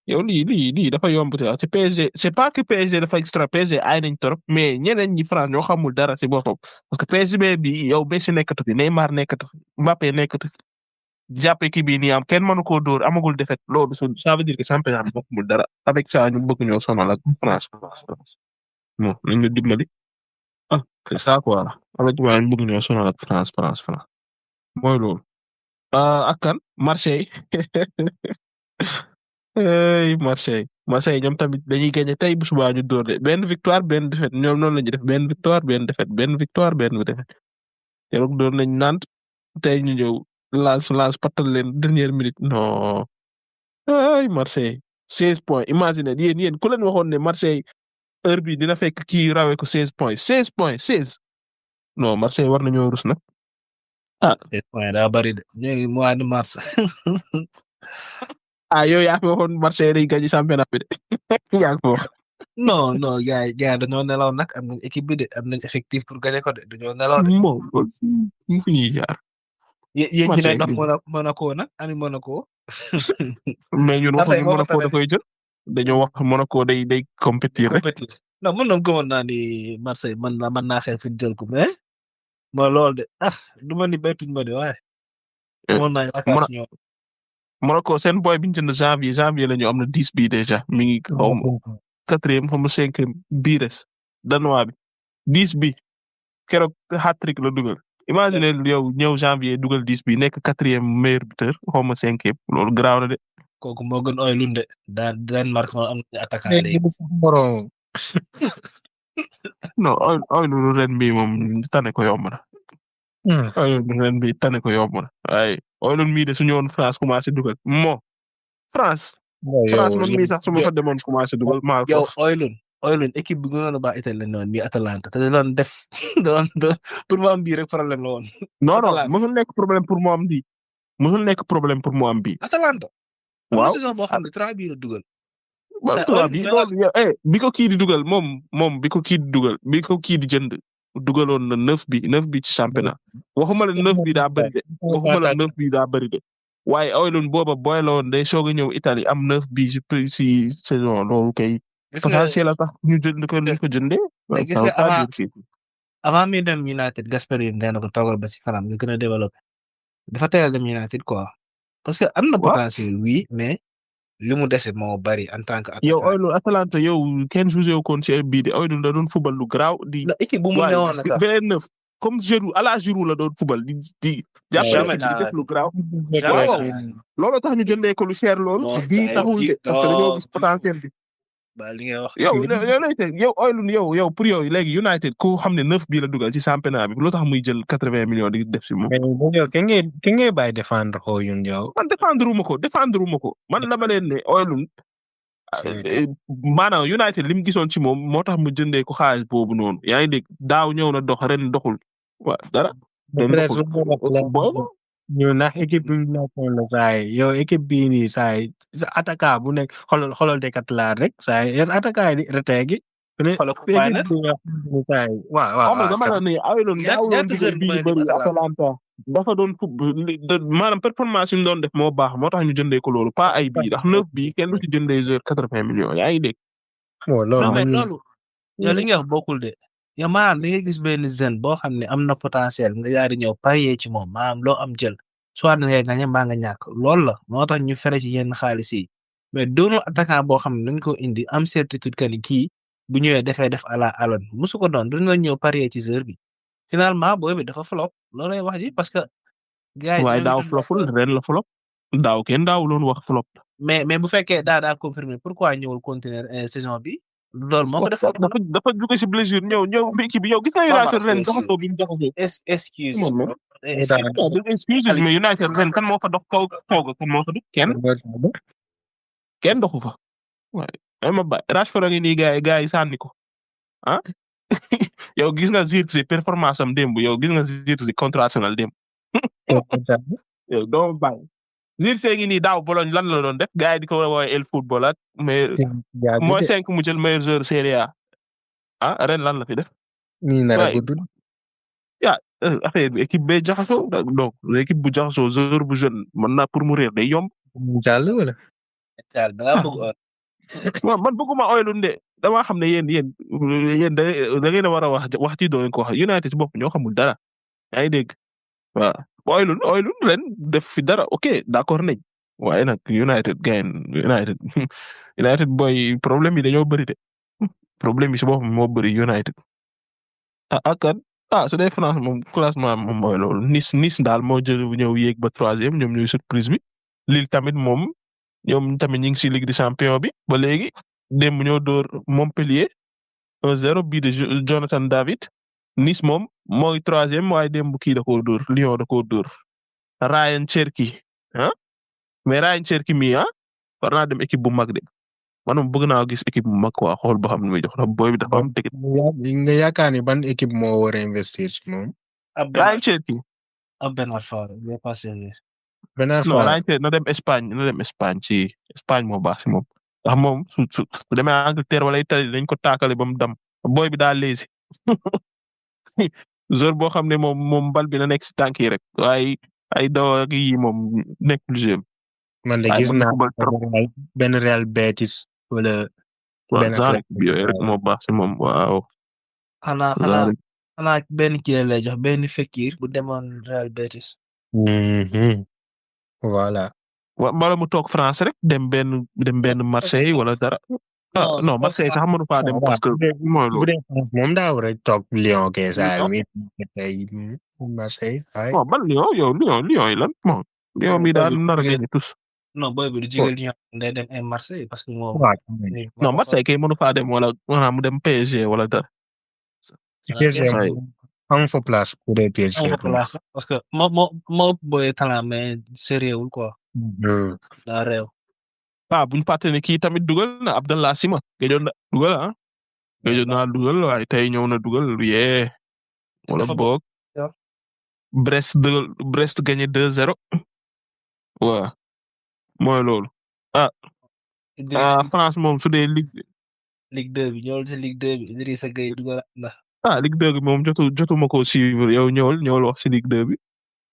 yow lii dafa yomb te PSG c'est pas que PSG dafa extra PSG ay nañ trop mais ñeneen ñi France ñoo xamul dara si boppam parce que PSG bi yow Messi nekkatu fi Neymar nekkatu fi Mbappé nekkatu fi jàpp équipe bi nii am kenn mënu koo dóor amagul défaite loolu ça veut dire que championnat bi bokkul dara avec ça ñu bëgg ñoo sonal ak France bon nañ ñu dimbali c'est ça quoi avec ça ñu bëgg ñoo sonal ak France mooy loolu ak kan Marseille Marseille ñoom tamit dañuy gagné tey bu subaa ñu dóor de benn victoire benn défaite ñoom noonu la ñuy def benn victoire benn défaite benn victoire benn défaite keroog doon nañ Nantes tey ñu ñëw lance patal leen dernière minute non ay Marseille 16 points imagine yéen ku leen waxoon ne Marseille heure bi dina fekk kii rawee ko 16 points non Marseille war nañoo rus nag 16 points daa bari de ñu ngi mois de mars. yow yaa fi waxoon Marseille day gagné championnat bi de yaa ngi foofu. non gars dañoo nelaw nag am nañ équipe bi de am nañ effectif pour gagné ko de dañoo nelaw de. moom fu ñuy jaar. yéen ñi lay dox Monaco nag ani Monaco. mais ñun waxuñu Monaco da koy jël dañoo wax Monaco day compétir rek. non man noonu gëmoon naa ni Marseille mën naa xeex fi jël ko mais mooy loolu de du ma ni béytuñ ma de waaye. mën naa yaakaar ci ñoom. Monaco seen boy bi ñu jënd janvier la ñu am na 10 bi déjà mi ngi xaw ma 4e xaw ma 5e bii des danois bi 10 bi keroog hat-trick la dugal imagine yow ñëw janvier dugal 10 bi nekk 4e meilleur buteur xaw ma 5e loolu garaaw na de. kooku moo gën Højlund de daan marque am na attaquant léegi. non Højlund ren bi moom tane ko yomb na. Højlund ren bi tane ko yomb na waaye Højlund mii de su ñëwoon France commencé dugal France man mii sax su ma fa demoon commencé dugal maa yow Højlund équipe bi gënoon a baax Italie lañ doon bii Atalanta te da doon def pour mu am bii rek problème la woon. non mësul nekk problème pour mu am bii mësul nekk problème pour mu am bii. Atalanta. waaw saison boo xam ne 3 bii la dugal. bi ko kii di dugal moom bi ko kii di dugal bi ko kii di jënd dugaloon na 9 bi ci championnat waxuma la 9 bi daa bëri de waaye Højlund booba booy la woon day soog a ñëw Italie am 9 bi ci saison loolu kay. potentiel la tax ñu jënd ko ñu ko jëndee. gis nga avant mi dem United Gasperini nee na ko toogal ba ci kanam nga gën a développé dafa teel a dem United quoi parce que am na potentiel oui mais. li mu dese moo bari en tant que. yow Højlund Atalanta yow kenn joué wu koon ci bii de Højlund da doon fubal lu garaaw di. équipe bu mu newoon nag beneen neuf comme Giroud à la Giroud la doon fubal di. jàppale di def lu garaaw. loolu tax ñu jëndee ko lu cher loolu. bii taxul de parce que dañoo gis potentiel bi. ba li ngay wax. yow Oilun yow pour yow léegi United ku xam ne 9 bii la dugal ci championnat bi lu tax muy jël 80 millions di def si moom. mais yow ki ngay bàyyi défendre ko ñun yow. man défendre wu ma ko man dama leen ne Oilun maanaam United li mu gisoon ci moom moo tax mu jëndee ko xaalis boobu noonu yaa ngi dégg daaw ñëw na dox ren doxul waaw dara. ñu ndax équipe bi ñu nekkoon la saay yow équipe bii nii saay attaquant bu nekk xoolal Decathlon rek saay attaquant yi reteegi. xoolal ku bàyyi nag waaw dama la ne Oilun daawuloon bii bëri Atalanta dafa doon maanaam performance yi mu doon def moo baax moo tax ñu jëndee ko loolu pas ay bii ndax 9 bii kenn du ci jëndee joueur 80 millions yaa ngi dégg. non mais loolu yow li nga wax bokkul de yow maanaam da ngay gis benn jeune boo xam ne am na potentiel nga yaari ñëw parier ci moom maanaam loo am jël soit da ngay gagné mbaa nga ñàkk loolu la moo tax ñu fere ci yenn xaalis yi mais doonul attaquant boo xam ne dañ ko indi am certitude que ni kii bu ñëwee dafay def à la Allen musu ko doon dañoo ñëw parier ci joueur bi finalement booy bi dafa flop loolu lay wax ji parce que. gars yi waaye daaw flopul ren la flop daaw kenn daawuloon wax flop. mais bu fekkee daa confirmer pourquoi ñëwul continuer saison bi. loolu moo ko def dafa jóge si blessure ñëw équipe bi yow gis nga United ren jaxasoo bi mu jaxasoo. excuse mais United ren kan moo fa dox kaw kan moo fa dox kenn doxu fa. waaye ma ba Rashford a ngi nii gars yi sànni ko ah yow gis nga Zirkzee performance am démb yow gis nga Zirkzee contre Arsenal démb. yow doo bàyyi Zirkzee ngi nii daaw Bologne lan la doon def gars yi di ko woowee El Football ak mais mooy 5 mu jël meilleur joueur Serie A ren lan la fi def. nii nar a gudd. affaire bi équipe bee jaxasoo donc équipe bu jaxasoo joueur bu jeune mën naa pour mu réer day yomb. jàll wala. jàll da ngaa bëgg man bëgguma Oilun de damaa xam ne yéen da ngeen a war a wax ci doo leen ko wax United bopp ñoo xamul dara yaa ngi dégg waaw Oilun ren def fi dara ok d'accord nañ waaye nag United boy problème yi dañoo bëri de problème yi si boppam moo bëri United su dee France moom classement moom mooy loolu Nice daal moo jël ñëw yéeg ba 3e ñoom ñooy surprise bi Lille tamit moom. ñoom tamit ñu ngi si Ligue des Champions bi ba léegi démb ñoo dóor Montpellier 1-0 bii de Jonathan David Nice moom mooy 3e waaye démb kii da koo dóor Lyon da koo dóor Ryan Cherki mais Ryan Cherki mi war naa dem équipe bu mag de man moom bëgg naa gis équipe bu mag quoi xool ba xam ne muy jox ndax booy bi dafa am dëgg. nga yaakaar ni ban équipe moo war a investir ci moom. Ryan Cherki. Bernard Favre il passé. non na dem Espagne ci Espagne moo baax si moom ndax moom su demee Angleterre wala Italie dañ ko taakale ba mu dam booy bi daal léegi joueur boo xam ne moom bal bi na nekk si tànk yi rek waaye ay daw ak yi moom nekkul jeu. man de gis naa benn Real Betis wala. benn bi yooyu rek moo baax si moom waaw. xanaa benn kii lay jox benn Fekir bu demoon Real Betis. voilà. wala mu toog France rek dem benn Marseille wala dara. non Marseille sax mënu faa dem parce que mooy loolu. bu dee France moom daa war a toog Lyon kay saa mi Marseille. bon ban Lyon yi lan bon Lyon mi daal nar a génne tous. non booy bi du jóge Lyon day dem ay Marseille parce que moom. non Marseille kay mënu faa dem wala mu dem PSG wala dara. am fa place pour des PSG. parce que moo booy talent mais sérieux wul quoi. daa réew. buñ fàtte ne kii tamit dugal na Abdallah Sima gëjoon na dugal gëjoon naa dugal waaye tey ñëw na dugal yee. wala boog Brest gagné 2-0. waaw mooy loolu. France moom su dee Ligue 2 bi ñëwal ci Ligue 2 bi Idrissa Gueye dugal na. Ligue 2 bi moom jotuma ko suivre yow ñëwal wax ci Ligue 2 bi.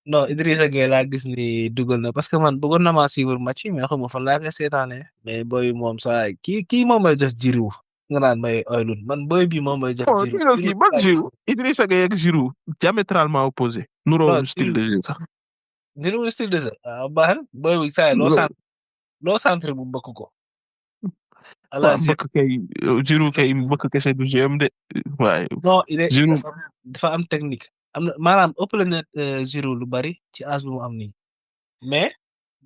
non Idrissa Gueye laa gis ni dugal na parce que man bëggoon na maa suivre match mais xamuma fan laa koy seetaanee mais booy moom saa kii moom may jox Giroud nga naan may Oilun man booy bi moom may jox Giroud. kii ban Giroud Idrissa Gueye ak Giroud diamétralement opposé. nuroo style de jeu sax. nuroo style de jeu baax na booy bi saa loo centre bu mbëkk ko. waaw mbëkk kay Giroud kay mbëkk kese du jeu am de waaye. non dafa am technique. am na maanaam ëpp la na Giroud lu bari ci âge bu mu am nii mais.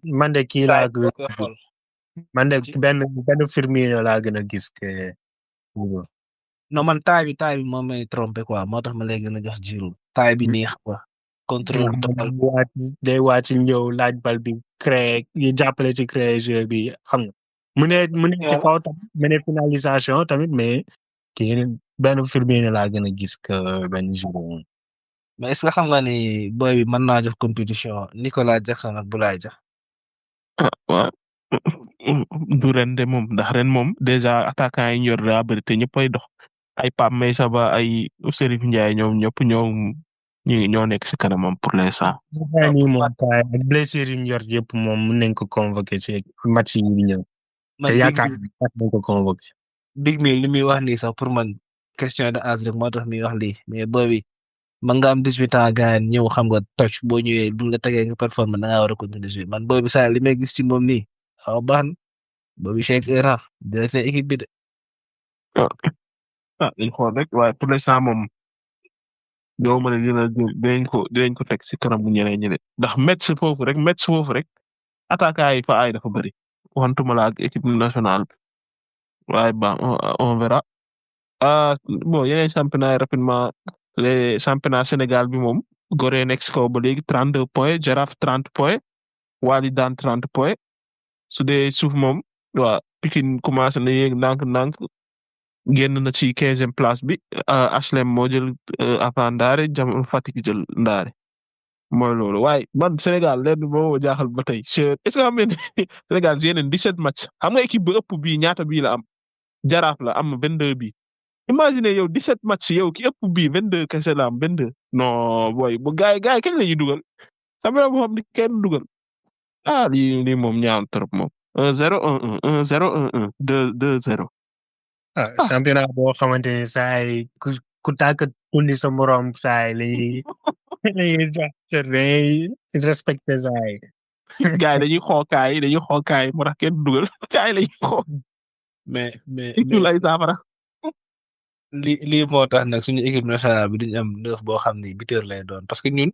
man de kii laa man de benn Firmino laa gën a gis que Hugo. non man taay bi moom may trompé quoi moo tax ma lay gën a jox Giroud taay bi neex quoi contrôle bi total day wàcc ñëw laaj bal bi créé yi jàppale ci créé jeu bi xam nga mu ne ci kaw tamit mu ne finalisation tamit mais kii benn Firmino laa gën a gis que benn Giroud. mais est-ce que xam nga ni boy bi mën naa jox compétition Nicolas Jackson ak Boulaye Dia. ah waaw du ren de moom ndax ren moom déjà attaquant yi ñor daa bëri te ñëppay dox ay Pape Meissa Ba ay Serif Ndiaye ñoom ñëpp ñoo nekk si kanamam pour l'instant. waaw nii moom taay ak blessure yi ñu yor yëpp moom mun nañ ko convoqué ci match yi di ñëw. te yaakaar nañ ko convoqué. Big mi li muy wax nii sax pour man question de âge rek moo tax muy wax lii mais boy bi man nga am 18 ans gars ñëw xam nga touch boo ñëwee bu la tegee nga performe da ngaa war a continuer jouer man boy bi saa li may gis ci moom nii xaw baax na boy bi Cheikh Era directeur équipe bi de. dañ xool rek waaye pour l'instant moom doo mën a dinañ ko teg si kanam bu ñeneen ñi de ndax Metz foofu rek attaquant yi fa ay dafa bëri wantuma la ak équipe nationale bi waaye ba on verra bon yeneen championnat yi rapidement les championnat Sénégal bi moom Gorée nekk si kaw ba léegi 32 points Jaraaf 30 points Walidane 30 points su dee suuf moom waa Pikine commencé na yéeg ndànk génn na ci 15e place bi HLM moo jël avant Ndaare Jam Fatick jël Ndaare mooy loolu waaye man Sénégal leen moo jaaxal ba tey est-ce que xam ngeen Sénégal yeneen 17 match xam nga équipe bu ëpp bii ñaata bii la am Jaraaf la am 22 bii imagine yow 17 match yow ki ëpp bii 22 kese la am 22 non booy bu gaay yi kañ la ñuy dugal sama boo xam ni kenn dugal lii moom ñaaw trop moom 1-0 1-1 1-0 1-1 2-0 championnat boo xamante ne saa yi ku tàkk tulli sa morom saa yi lañuy respecté saa yi. gars yi dañuy xookaay moo tax kenn dugal gars yi lañuy xoo. mais lay saafara. lii moo tax nag suñu équipe nationale bi duñu am 9 boo xam ni buteur lay doon parce que ñun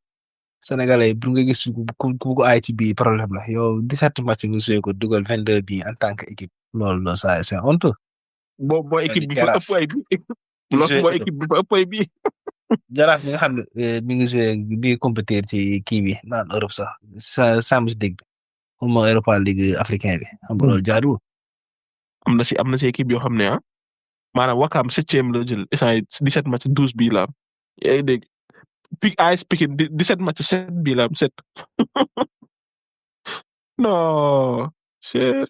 Sénégalais bu nga gis ku aay ci bii problème la yow 17 match nga joué ko dugal 22 bii en tant que équipe loolu ça c'est honteux. boo équipe bi fa ëpp ay bii. boo équipe bi fa ëpp ay bii. Jaraaf mi nga xam ne mi ngi joué bi compétir ci kii bi naan Europe sax Champions League bi moom Europa League africain bi xam nga loolu jaaduwul. am na si équipe yoo xam ne maanaam Wakam 7e la jël instant 17 match 12 bii la am yaa ngi dégg AS Pikine 17 match 7 bii la am 7 non c'est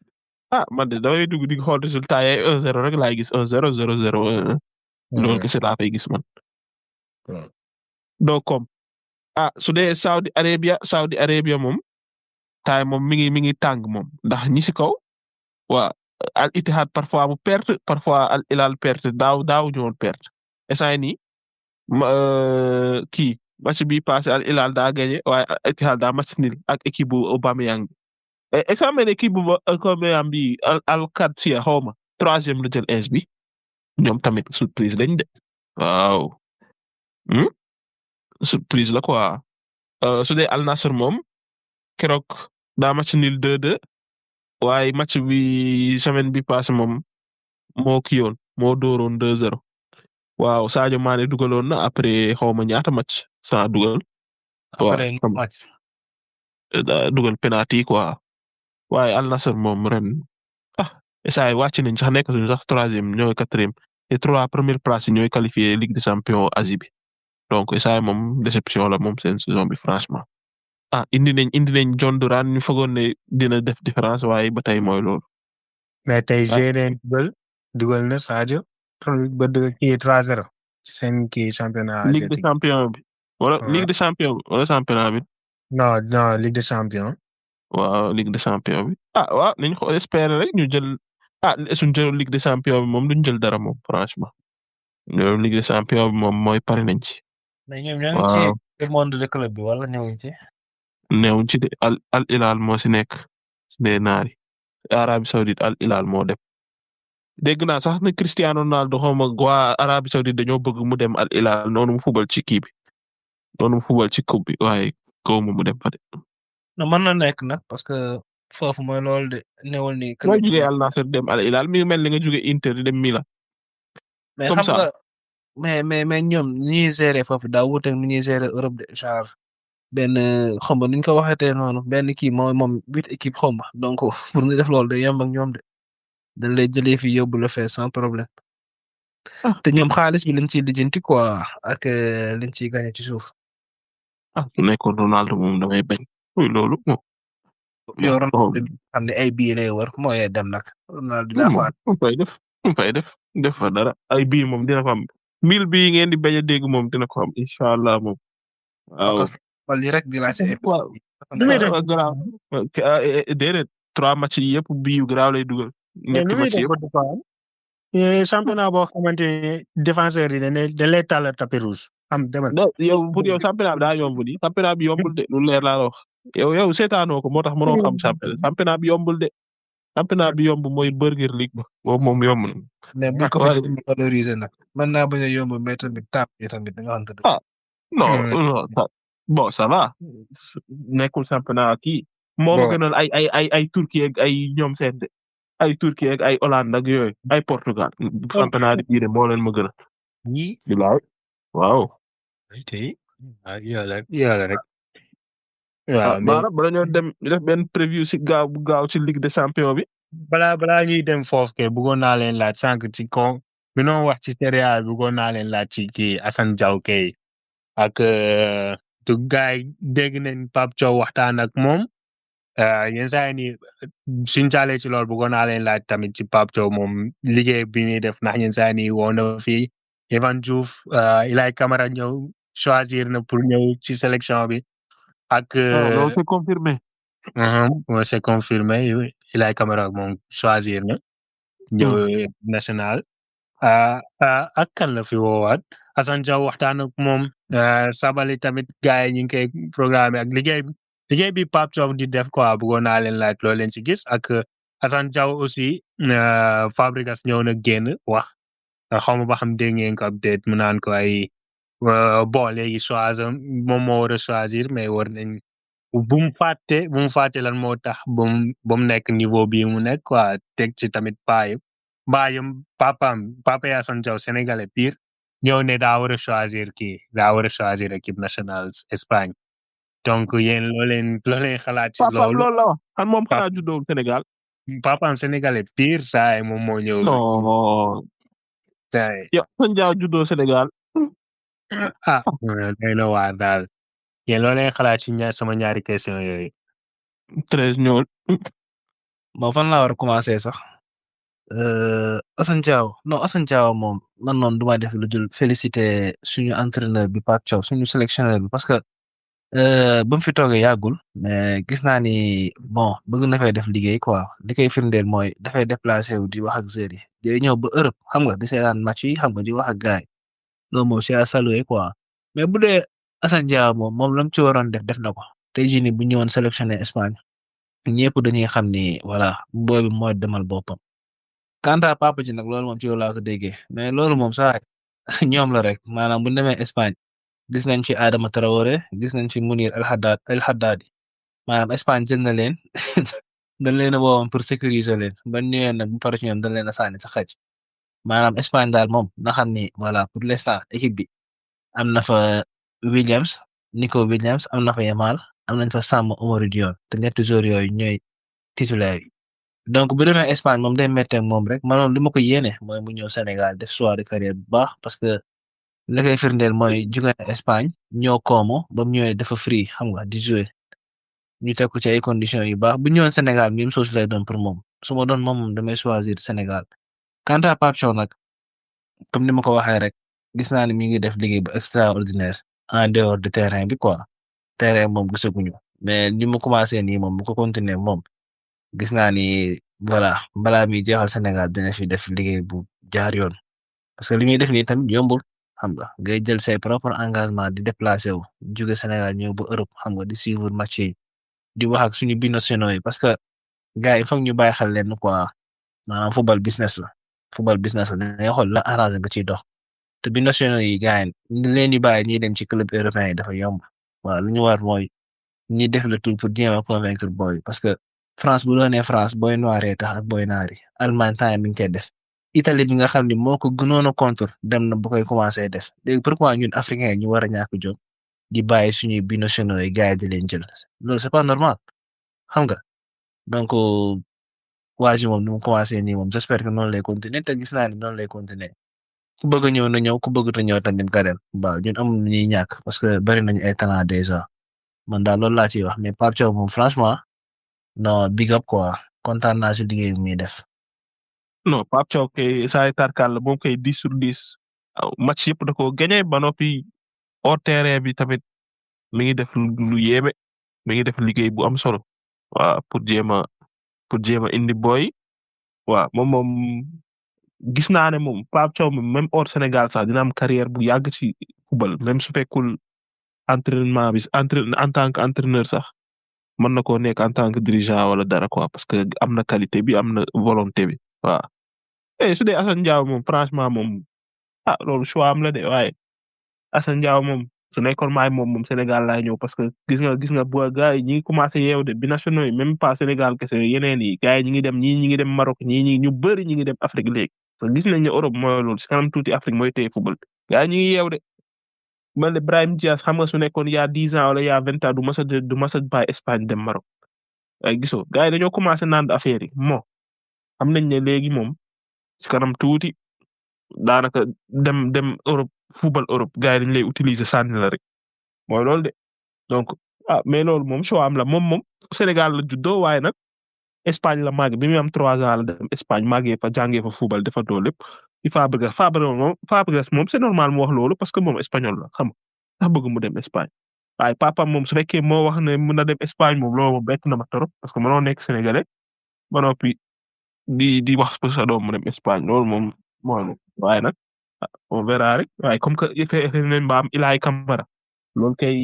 man de damay dugg di xool résultat yi 1-0 rek laay gis 1-0 0-0 1-1 loolu kese laa fay gis man. donc comme su dee Saudi Arabia moom taay moom mi ngi tàng moom ndax ñi si kaw waa Al Ittihad parfois mu perte parfois Al Hilal perte daaw ñu woon perte instant nii kii match bi passé Al Hilal daa gagné waaye Al Ittihad daa match nul ak équipe bu Aubameyang bi instant mel équipe bu Aubameyang bi Al Qadsiya xaw ma 3e la jël ins bi ñoom tamit surprise lañ de waaw surprise la quoi su dee Al Nassr moom keroog daa match nul 2-2 waaye match bi semaine bi passé moom moo kii yoon moo dooroon 2-0 waaw Sadio Mané dugaloon na après xaw ma ñaata match sans dugal. après match dugal penalty quoi waaye Al Nassr moom ren saa yi wàcc nañ sax nekk suñu sax 3e ñooy 4e et 3 première place yi ñooy qualifié Ligue des Champions Asie bi donc saa yi moom déception la moom seen saison bi franchement. indi nañ John Duran ñu fogoon ne dina def différence waaye ba tey mooy loolu. mais tey GNN dugal na Sadio ba kii 3-0 seen kii championnat. Ligue des champions bi wala Ligue des champions bi wala championnat bi. non Ligue des champions. waaw Ligue des champions bi waaw nañ ko espérer rek ñu jël suñ jël Ligue des champions bi moom duñ jël dara moom franchement ñoom Ligue des champions bi moom mooy pare nañ ci. mais ñoom ñoo ngi ci monde de club bi wala ñëwuñ ci. neewuñ ci de Al Hilal moo si nekk des naari Arabie Saoudite Al Hilal moo dem dégg naa sax ne Cristiano Ronaldo xawma waa Arabie Saoudite dañoo bëgg mu dem Al Hilal noonu mu fubal ci kii bi noonu mu fubal ci coupe bi waaye kaw mu dem fa de. non mën na nekk nag parce que foofu mooy loolu de newul ni nga club jógee Al Nassr dem Al Hilal mi ngi mel ni nga jógee Inter di dem Milan mais comme xam nga ça. mais ñoom ni ñuy gérer foofu daa wuute ak ni ñuy gérer Europe de genre benn xaw ma nu ñu ko waxatee noonu benn kii moom 8 équipes xaw ma donc pour nga def loolu day yomb ak ñoom de dañ lay jëlee fii yóbbu la fee sans problème ah te ñoom xaalis bi lañ ciy lijjanti quoi ak liñ ciy gagné ci suuf. su nekkoon Ronaldo moom damay bañ. oui loolu moom. yow bon Ronaldo xam ne ay billets lay wër mooy dem nag Ronaldo daa moom xaar mu fay def mu fay def fa dara ay bii moom dina ko am 1000 bii ngeen di bañ a dégg moom dina ko am incha allah moom. waaw wala lii rek di laajte ay waaw lu muy def garaaw déedéet 3 match yi yëpp bii yu garaaw lay dugal. lu ñetti muy match def yëpp. ko defaa championnat boo xamante ne défenseur yi dañ lay tàll tapis rouge am demal. non yow pour yow championnat bi daa yomb di championnat bi yombul de lu leer laa la wax yow seetaanoo ko moo tax mënoo xam championnat bi yombul de championnat bi yomb mooy Burger League ba boobu moom yomb na. mais buñ ko waaye fi valoriser nag mën naa bañ a yomb mais tamit taap yi tamit da nga xam te ah non non bon ça va nekkul championnat kii moo ma gënal ay Turquie ak ay ñoom seen de ay Turquie ak ay Hollande ak yooyu ay Portugal championnat bii de moo leen ma gënal. ñii bilaay waaw. tey yàlla rek. waaw mais maanaam bala ñoo dem def benn preview si gaaw ci Ligue des Champions bi. balaa ñuy dem foofu kay bëggoon naa leen laaj sànq ci kaw bi noonu wax ci Serie A bëggoon naa leen laaj ci kii Assane Diao kay ak tu gars yi dégg nañ Pape Thiaw waxtaan ak moom yenn saa yi nii suñ jàllee ci loolu bëggoon naa leen laaj tamit ci Pape Thiaw moom liggéey bi ñuy def ndax yenn saa yi nii woo na fii Evan Diouf Ilay Camara ñëw choisir na pour ñëw ci sélection bi ak. loolu c'est confirmé. C'est confirmé Ilay Camara moom choisir na ñëw national ak kan la fi woowaat Assane Diao waxtaan ak moom Sabali tamit gars yi ñu ngi koy programme ak liggéey bi Pape Thiaw di def quoi bëggoon naa leen laaj loo leen ci gis ak Assane Diao aussi Fabregas ñëw na génn wax xaw ma ba xam dégg ngeen ko update mu naan ko ay bon léegi choisir moom moo war a choisir mais war nañ bu mu fàtte lan moo tax ba mu nekk niveau bii mu nekk quoi teg ci tamit baayam papa Assane Diao sénégalais pire ñëw ne daa war a choisir équipe nationale Espagne donc yéen loo leen xalaat ci loolu. loolu la wax xam moom xanaa juddoo Sénégal. papaam sénégalais pire saa moom moo ñëw. non. yow Assane Diao juddoo Sénégal. day na waar daal yéen loo leen xalaat ci sama ñaari question yooyu. 13 ñool. bon fan laa war a commencer sax. Assane Diao moom man noonu du ma def lu dul féliciter suñu entraîneur bi Pape Thiaw suñu sélectionneur bi parce que ba mu fi toogee yàggul mais gis naa ni bon bëgg na fay def liggéey quoi li koy firndeel mooy dafay déplacé wu di wax ak joueurs yi day ñëw ba Europe xam nga di seetaan match yi xam nga di wax ak gars yi loolu moom c'est à saluer quoi mais bu dee Assane Diao moom lam ci waroon def na ko tey jii nii bu ñëwoon sélectionné Espagne ñëpp dañuy xam ni voilà booy bi mooy demal boppam. Kanta papa ji nag loolu moom ci yow laa ko déggee mais loolu moom saa ñoom la rek maanaam bu ñu demee Espagne gis nañ fi Adama Traoré gis nañ fi Mounir El Haddadi maanaam Espagne jël na leen dañ leen a woowoon pour sécuriser leen ba ñëwee nag bu pare ci ñoom dañ leen a sànni sa xaj maanaam Espagne daal moom na xam ni voilà pour l'instant équipe bi am na fa Nico Williams am na fa Yamal am nañ fa Sam Omar Dione te ñetti joueurs yooyu ñooy titulaire yi donc bu demee Espagne moom day méttee moom rek man li ma ko yéene mooy mu ñëw Sénégal def choix de carrière bu baax parce que li koy firndeel mooy jóge na Espagne ñoo Como ba mu ñëwee dafa free xam nga di jouer ñu teg ko ci ay conditions yu baax bu ñëwoon Sénégal même chose lay doon pour moom su ma doon moom damay choisir Sénégal. Quant à Pape Thiaw nag comme ni ma ko waxee rek gis naa ne mi ngi def liggéey bu extraordinaire en dehors de terrain bi quoi terrain moom gisaguñu mais ni mu commencé nii moom bu ko continuer moom. gis naa ni voilà balaa mi jeexal Sénégal dina fi def liggéey bu jaar yoon parce que li muy def nii tamit yombul xam nga ngay jël say propre engagement di déplacé wu jóge Sénégal ñëw ba Europe xam nga di suivre match yi di wax ak suñu binationaux yi parce que gars yi foog ñu bàyyi xel leen quoi maanaam football business la da ngay xool la arrangé nga ciy dox te binationaux yi gars yi leen di bàyyi ñuy dem ci club européen yi dafa yomb waaw lu ñu war mooy ñi def le tout pour jéem a convaincre boy parce que France bu doonee France boy noir yi tax ak boy naar yi Allemagne temps mi ngi koy def Italie bi nga xam ni moo ko gënoon a contre dem na bu koy commencé def léegi pourquoi ñun africains yi ñu war a ñàkk jom di bàyyi suñuy binationaux yi gars yi di leen jël loolu c'est pas normal xam nga donc waa ji moom nu mu commencé nii moom j'espère que noonu lay continuer te gis naa ni noonu lay continuer ku bëgg a ñëw na ñëw ku bëgg a ñëw tamit nga dem waaw ñun amul lu ñuy ñàkk parce que bari nañu ay talent déjà man daal loolu laa ciy wax mais Pape Thiaw moom franchement non big up quoi kontaan naa si liggéey bi muy def. non Pape Thiaw kay saa yu tarkal la moom kay 10/10 match yëpp da koo gagné ba noppi hors terrain bi tamit mi ngi def lu yéeme mi ngi def liggéey bu am solo waaw pour jéem a indi boy waaw moom gis naa ne moom Pape Thiaw même hors Sénégal sax dina am carrière bu yàgg ci football même su fekkul entraînement bi en tant que entraîneur sax mën na koo nekk en tant que dirigeant wala dara quoi parce que am na qualité bi am na volonté bi waaw. su dee Assane Ndiaye moom franchement moom loolu choix am la de waaye Assane Ndiaye moom su nekkoon maay moom Sénégal laay ñëw parce que gis nga bu gars yi ñi ngi commencé yeew de binationaux yi même pas Sénégal kese yeneen yi gars yi ñi ngi dem ñii ñi ngi dem Maroc ñii ñu bëri ñi ngi dem Afrique léegi parce que gis nañ ne Europe mooy loolu si kanam tuuti Afrique mooy téye football gars yi ñi ngi yeew de man de Brahim Diaz xam nga su nekkoon y a 10 ans wala y a 20 ans du mas a bàyyi Espagne dem Maroc ay gisoo gars yi dañoo commencé naan affaire yi xam nañ ne léegi moom si kanam tuuti daanaka dem Europe football Europe gars yi dañu lay utiliser sànni la rek mooy loolu de donc mais loolu moom choix am la moom Sénégal la juddoo waaye nag Espagne la màgg bi muy am 3 ans la dem Espagne màggee fa jàngee fa football dafa doon lépp ci Fabregas moom c'est normal mu wax loolu parce que moom espagnol la xam nga sax bëgg mu dem Espagne waaye papaam moom su fekkee moo wax ne mën na dem Espagne moom loolu moom bett na ma trop parce que mënoo nekk sénégalais ba noppi di wax pour sa doom mu dem Espagne loolu moom mooy waaye nag on verra rek waaye comme que fexe nañ ba am Ilay Camara loolu kay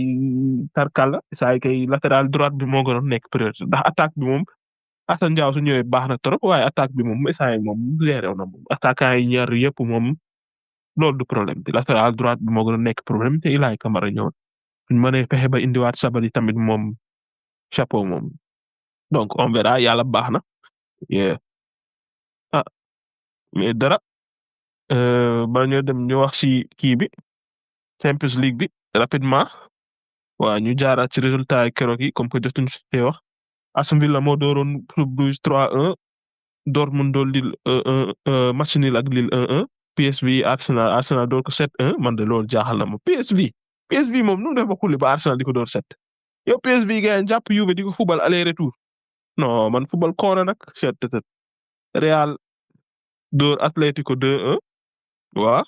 tarkal la saa kay latéral droite bi moo gënoon nekk priorité ndax attaque bi moom Assane Ndiaye su ñëwee baax na trop waaye attaque bi moom saa moom géré na moom attaquant yi ñaar yëpp moom loolu du problème bi latéral droite bi moo gënoon nekk problème te Ilay Camara ñëw suñ mënee fexe ba indiwaat Sabali tamit moom chapeau moom donc on verra yàlla baax na mais dara ba ñu dem ñu wax ci kii bi Champions League bi rapidement waa ñu jaaraat ci résultat yi keroog yi comme que jotuñu ci wax Aston Villa moo dooroon Club Brugge 3-1 Dortmund doon Lille 1-1 match nul ak Lille 1-1 PSV Arsenal door ko 7-1 man de loolu jaaxal na ma PSV moom nu mu def ba xulli ba Arsenal di ko door 7 yow PSV gars yi jàpp Juve di ko football aller retour non man football koona nag chet Real door Atlético 2-1 waa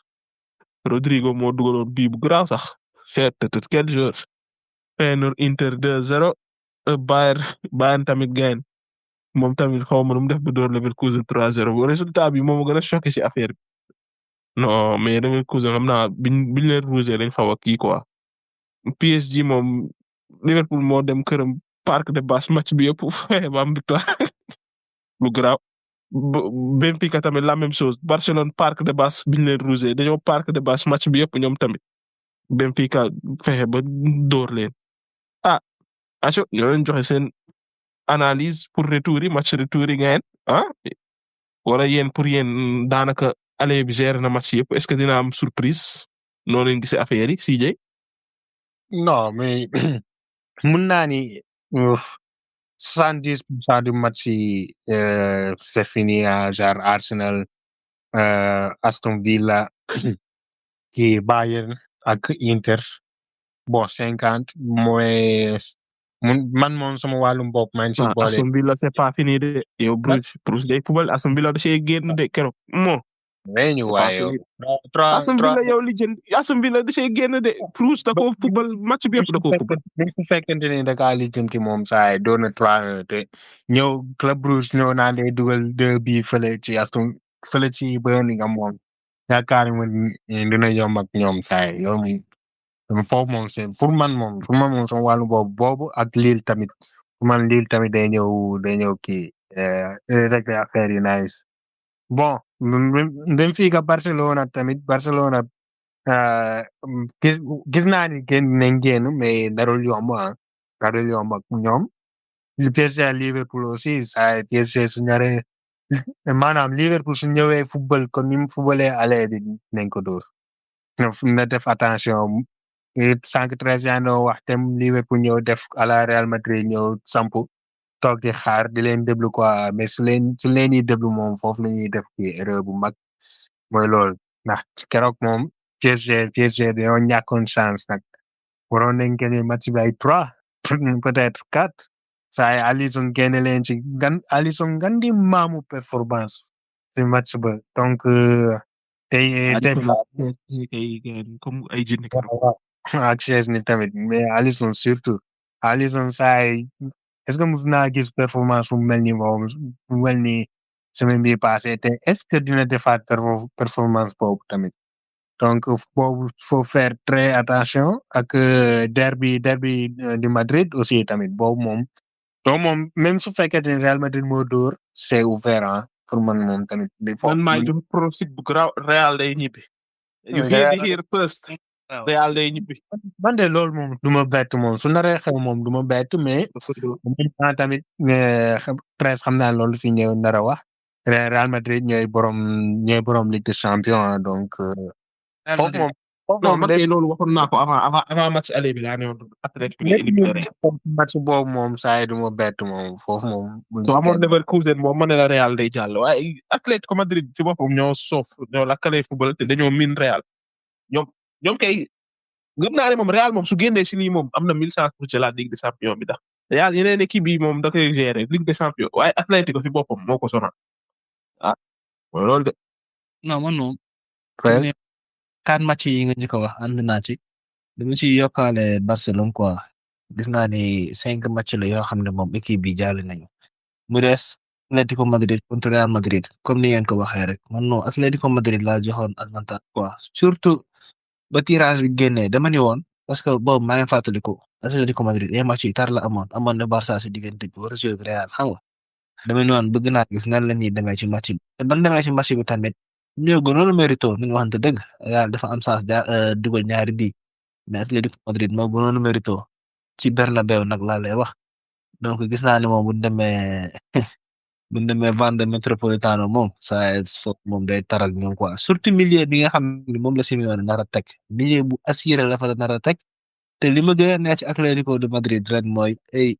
Rodrigo moo dugaloon bii bu garaaw sax chet quel joueur Feyenoord Inter 2-0 Bayern tamit gain moom tamit xaw ma nu mu def ba door Leverkusen 3-0 résultat bi moom gën a choqué ci affaire bi non mais Leverkusen xam naa biñ leen rouge dañ xaw a kii quoi PSG moom Liverpool moo dem këram Parc des Princes match bi yëpp ba am victoire lu garaaw Benfica tamit la même chose Barcelone Parc des Princes biñ leen rouge dañoo Parc des Princes match bi yëpp ñoom tamit Benfica fexe ba door leen aco ñoo leen joxe seen analyse pour retour yi match retour yi ngeen wala yéen pour yéen daanaka aller bi gérer na match yëpp est-ce que dina am surprise noonu leen gisee affaire yi CJ. non mais mun naa ni 70% du match yi c'est fini genre Arsenal Aston Villa kii Bayern ak Inter bon 50 mooy man moom sama wàllum bopp maa ngi ciy boole. Aston Villa c'est pas fini de yow Bruce day football Aston Villa da see génn de keroog moo. weñu waaye Aston Villa yow li jënd Aston Villa da see génn de Bruce da koo football match bi yëpp da koo football. bu fekkente ne da kaa lijjanti moom saa yi doon na 3-1 te ñëw Club Brugge ñëw naa day dugal 2 bi fële ci Birmingham moom yaakaar ni dina yomb ak ñoom saa yi yow foofu moom c'est pour man moom sama wàllu boobu ak Lille tamit pour man Lille tamit day ñëw kii rek affaire yi nice bon Benfica Barcelona tamit gis naa ni génn nañ génn mais darul yomb ak ñoom PSG ak Liverpool aussi saa yi PSG su ñoree maanaam Liverpool su ñëwee football kon ni mu footballee aller bi nañ ko dóor na def attention sànq treize yaa noo wax tem Liverpool ñëw def à la Real Madrid ñëw sampu toog di xaar di leen déglu quoi mais su leen di déglu moom foofu la ñuy def ci erreur bu mag mooy loolu ndax keroog moom PSG dañoo ñàkkoon chance nag waroon nañ gagné match bi ay 3 peut-être 4 saa yi Alisson génne leen ci Alisson gandi maamu performance ci match ba donc tey comme ay jinne ak Chesney tamit mais Alisson surtout Alisson saa yi est-ce que mos naa gis performance bu mel ni moom bu mel ni semaine bii passé te est-ce que dina defaat performance boobu tamit donc boobu faut faire très attention ak derby di Madrid aussi tamit boobu moom donc moom même su fekkee ne Real Madrid moo dóor c'est ouvert ah pour man moom tamit. man maa jox profit bu garaaw Real day ñibbi. you hear the here first. Real day ñibbi. man de loolu moom du ma bett moom su naree xew moom du ma bett mais. tamit presque xam naa loolu fi ñëw nar a wax. Real Madrid ñooy borom Ligue des Champions donc. foofu moom. non man kay loolu waxoon naa ko avant match aller bi laa ne woon Atlético bi éliminé match boobu moom saa yi du ma bett moom foofu moom. soo amoon Leverkusen moom ma ne la Real day jàll waaye Atlético Madrid ci boppam ñoo soof ñoo lakkale football te dañoo miin Real ñoom kay gëm naa ne moom Real moom su génnee si lii moom am na 1000 chances pour jëlaat Ligue des Champions bi ndax Real yeneen équipe yi moom da koy gérer Ligue des Champions waaye Atlético ci boppam moo ko sonal mooy loolu de. non man moom. kan match yi nga njëkk a wax ànd naa ci dama ci yokkaale Barcelone quoi gis naa ni 5 match la yoo xam ne moom équipe bi jàll nañu mu des Atlético Madrid contre Real Madrid comme ni ngeen ko waxee rek man non Atlético Madrid laa joxoon avantage quoi surtout ba tirage bi génnee dama ni woon parce que boobu maa ngi fàttaliku Atlético Madrid ay match yu tar la amoon na Barça si diggante bi war a jouer Real xam nga dama ni woon bëgg naa gis nan la ñuy demee ci match bi te ban demee ci match bi tamit ñoo gënoon a mérito ni ñu waxante dëgg Real dafa am chance dugal ñaari bii mais Atlético Madrid moo gënoon a mérito ci Bernabéu nag laa lay wax donc gis naa ne moom bu ñu demee Wanda Metropolitano moom saa foofu moom day taral ñoom quoi surtout milieu bi nga xam ne moom la Simeone nar a teg milieu bu assuré la fa nar a teg te li ma gën a neex ci Atlético de Madrid ren mooy ay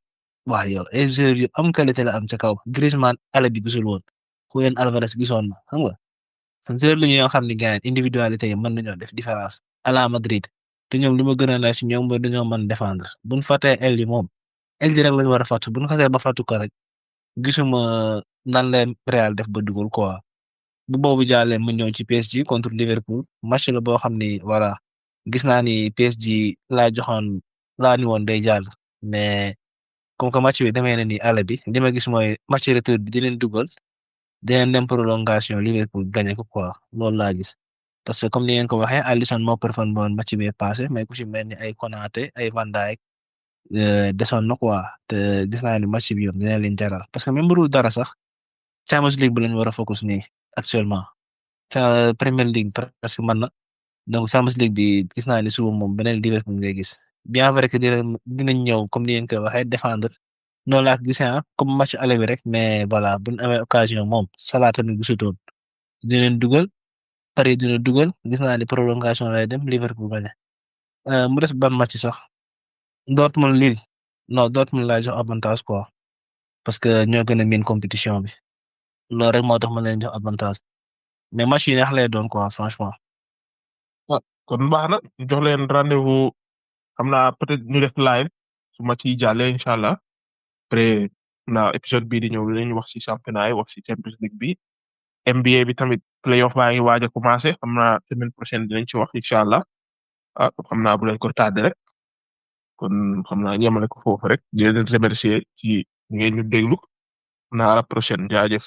joueurs yu am qualité la am ca kaw Griezmann ale bi gisul woon Julián Álvarez gisoon na xam nga. joueurs la ñoo xam ne gars individualité yi mën nañoo def différence à la Madrid te ñoom li ma gën a neex ci ñoom mooy dañoo mën défendre buñ fàttee el yi moom el yi rek lañu war a fàtt buñ xasee ba fàttu ko rek gisuma nan leen Real def ba dugal quoi bu boobu jàllee mu ñëw ci PSG contre Liverpool match la boo xam ni voilà gis naa ni PSG laa ni woon day jàll mais comme que match bi demee na ni àll bi li ma gis mooy match retour bi di leen dugal. dinañ dem prolongation Liverpool gagné ko quoi loolu laa gis parce que comme ni ngeen ko waxee Alisson moo performé woon match bi passé mais ku ci mel ni ay Konaté ay Van Dijk desoon na quoi te gis naa ni match bi yoon dina leen jaral parce que même bu dul dara sax Champions League bu lañ war a focus nii actuellement Premier League presque mën na donc Champions League bi gis naa ni suba moom beneen Liverpool ngay gis bien vrai que dinañ ñëw comme ni ngeen ko waxee défendre. noonu laa gisee comme match aller bi rek mais voilà bu ñu amee occasion moom Salah tamit gisutoon dinañ dugal Paris dina dugal gis naa ni prolongation lay dem Liverpool bañ mu des ban match sax Dortmund Lille non Dortmund laa jox avantage quoi parce que ñoo gën a miin compétition bi loolu rek moo tax ma leen jox avantage mais match yi neex lay doon quoi franchement. kon baax na jox leen rendez-vous xam naa peut-être ñu def live su match yi jàllee incha allah. après épisode bii di ñëw dinañu wax ci championnat yi wax ci Champions League bi NBA bi tamit playoff baa ngi waaj a commencé xam naa semaine prochaine dinañ ci wax incha allah xam naa bu leen ko tardé rek kon xam naa ñeemale ko foofu rek di leen remercier ci ngeen ñu déglu xam naa à la prochaine jaajëf.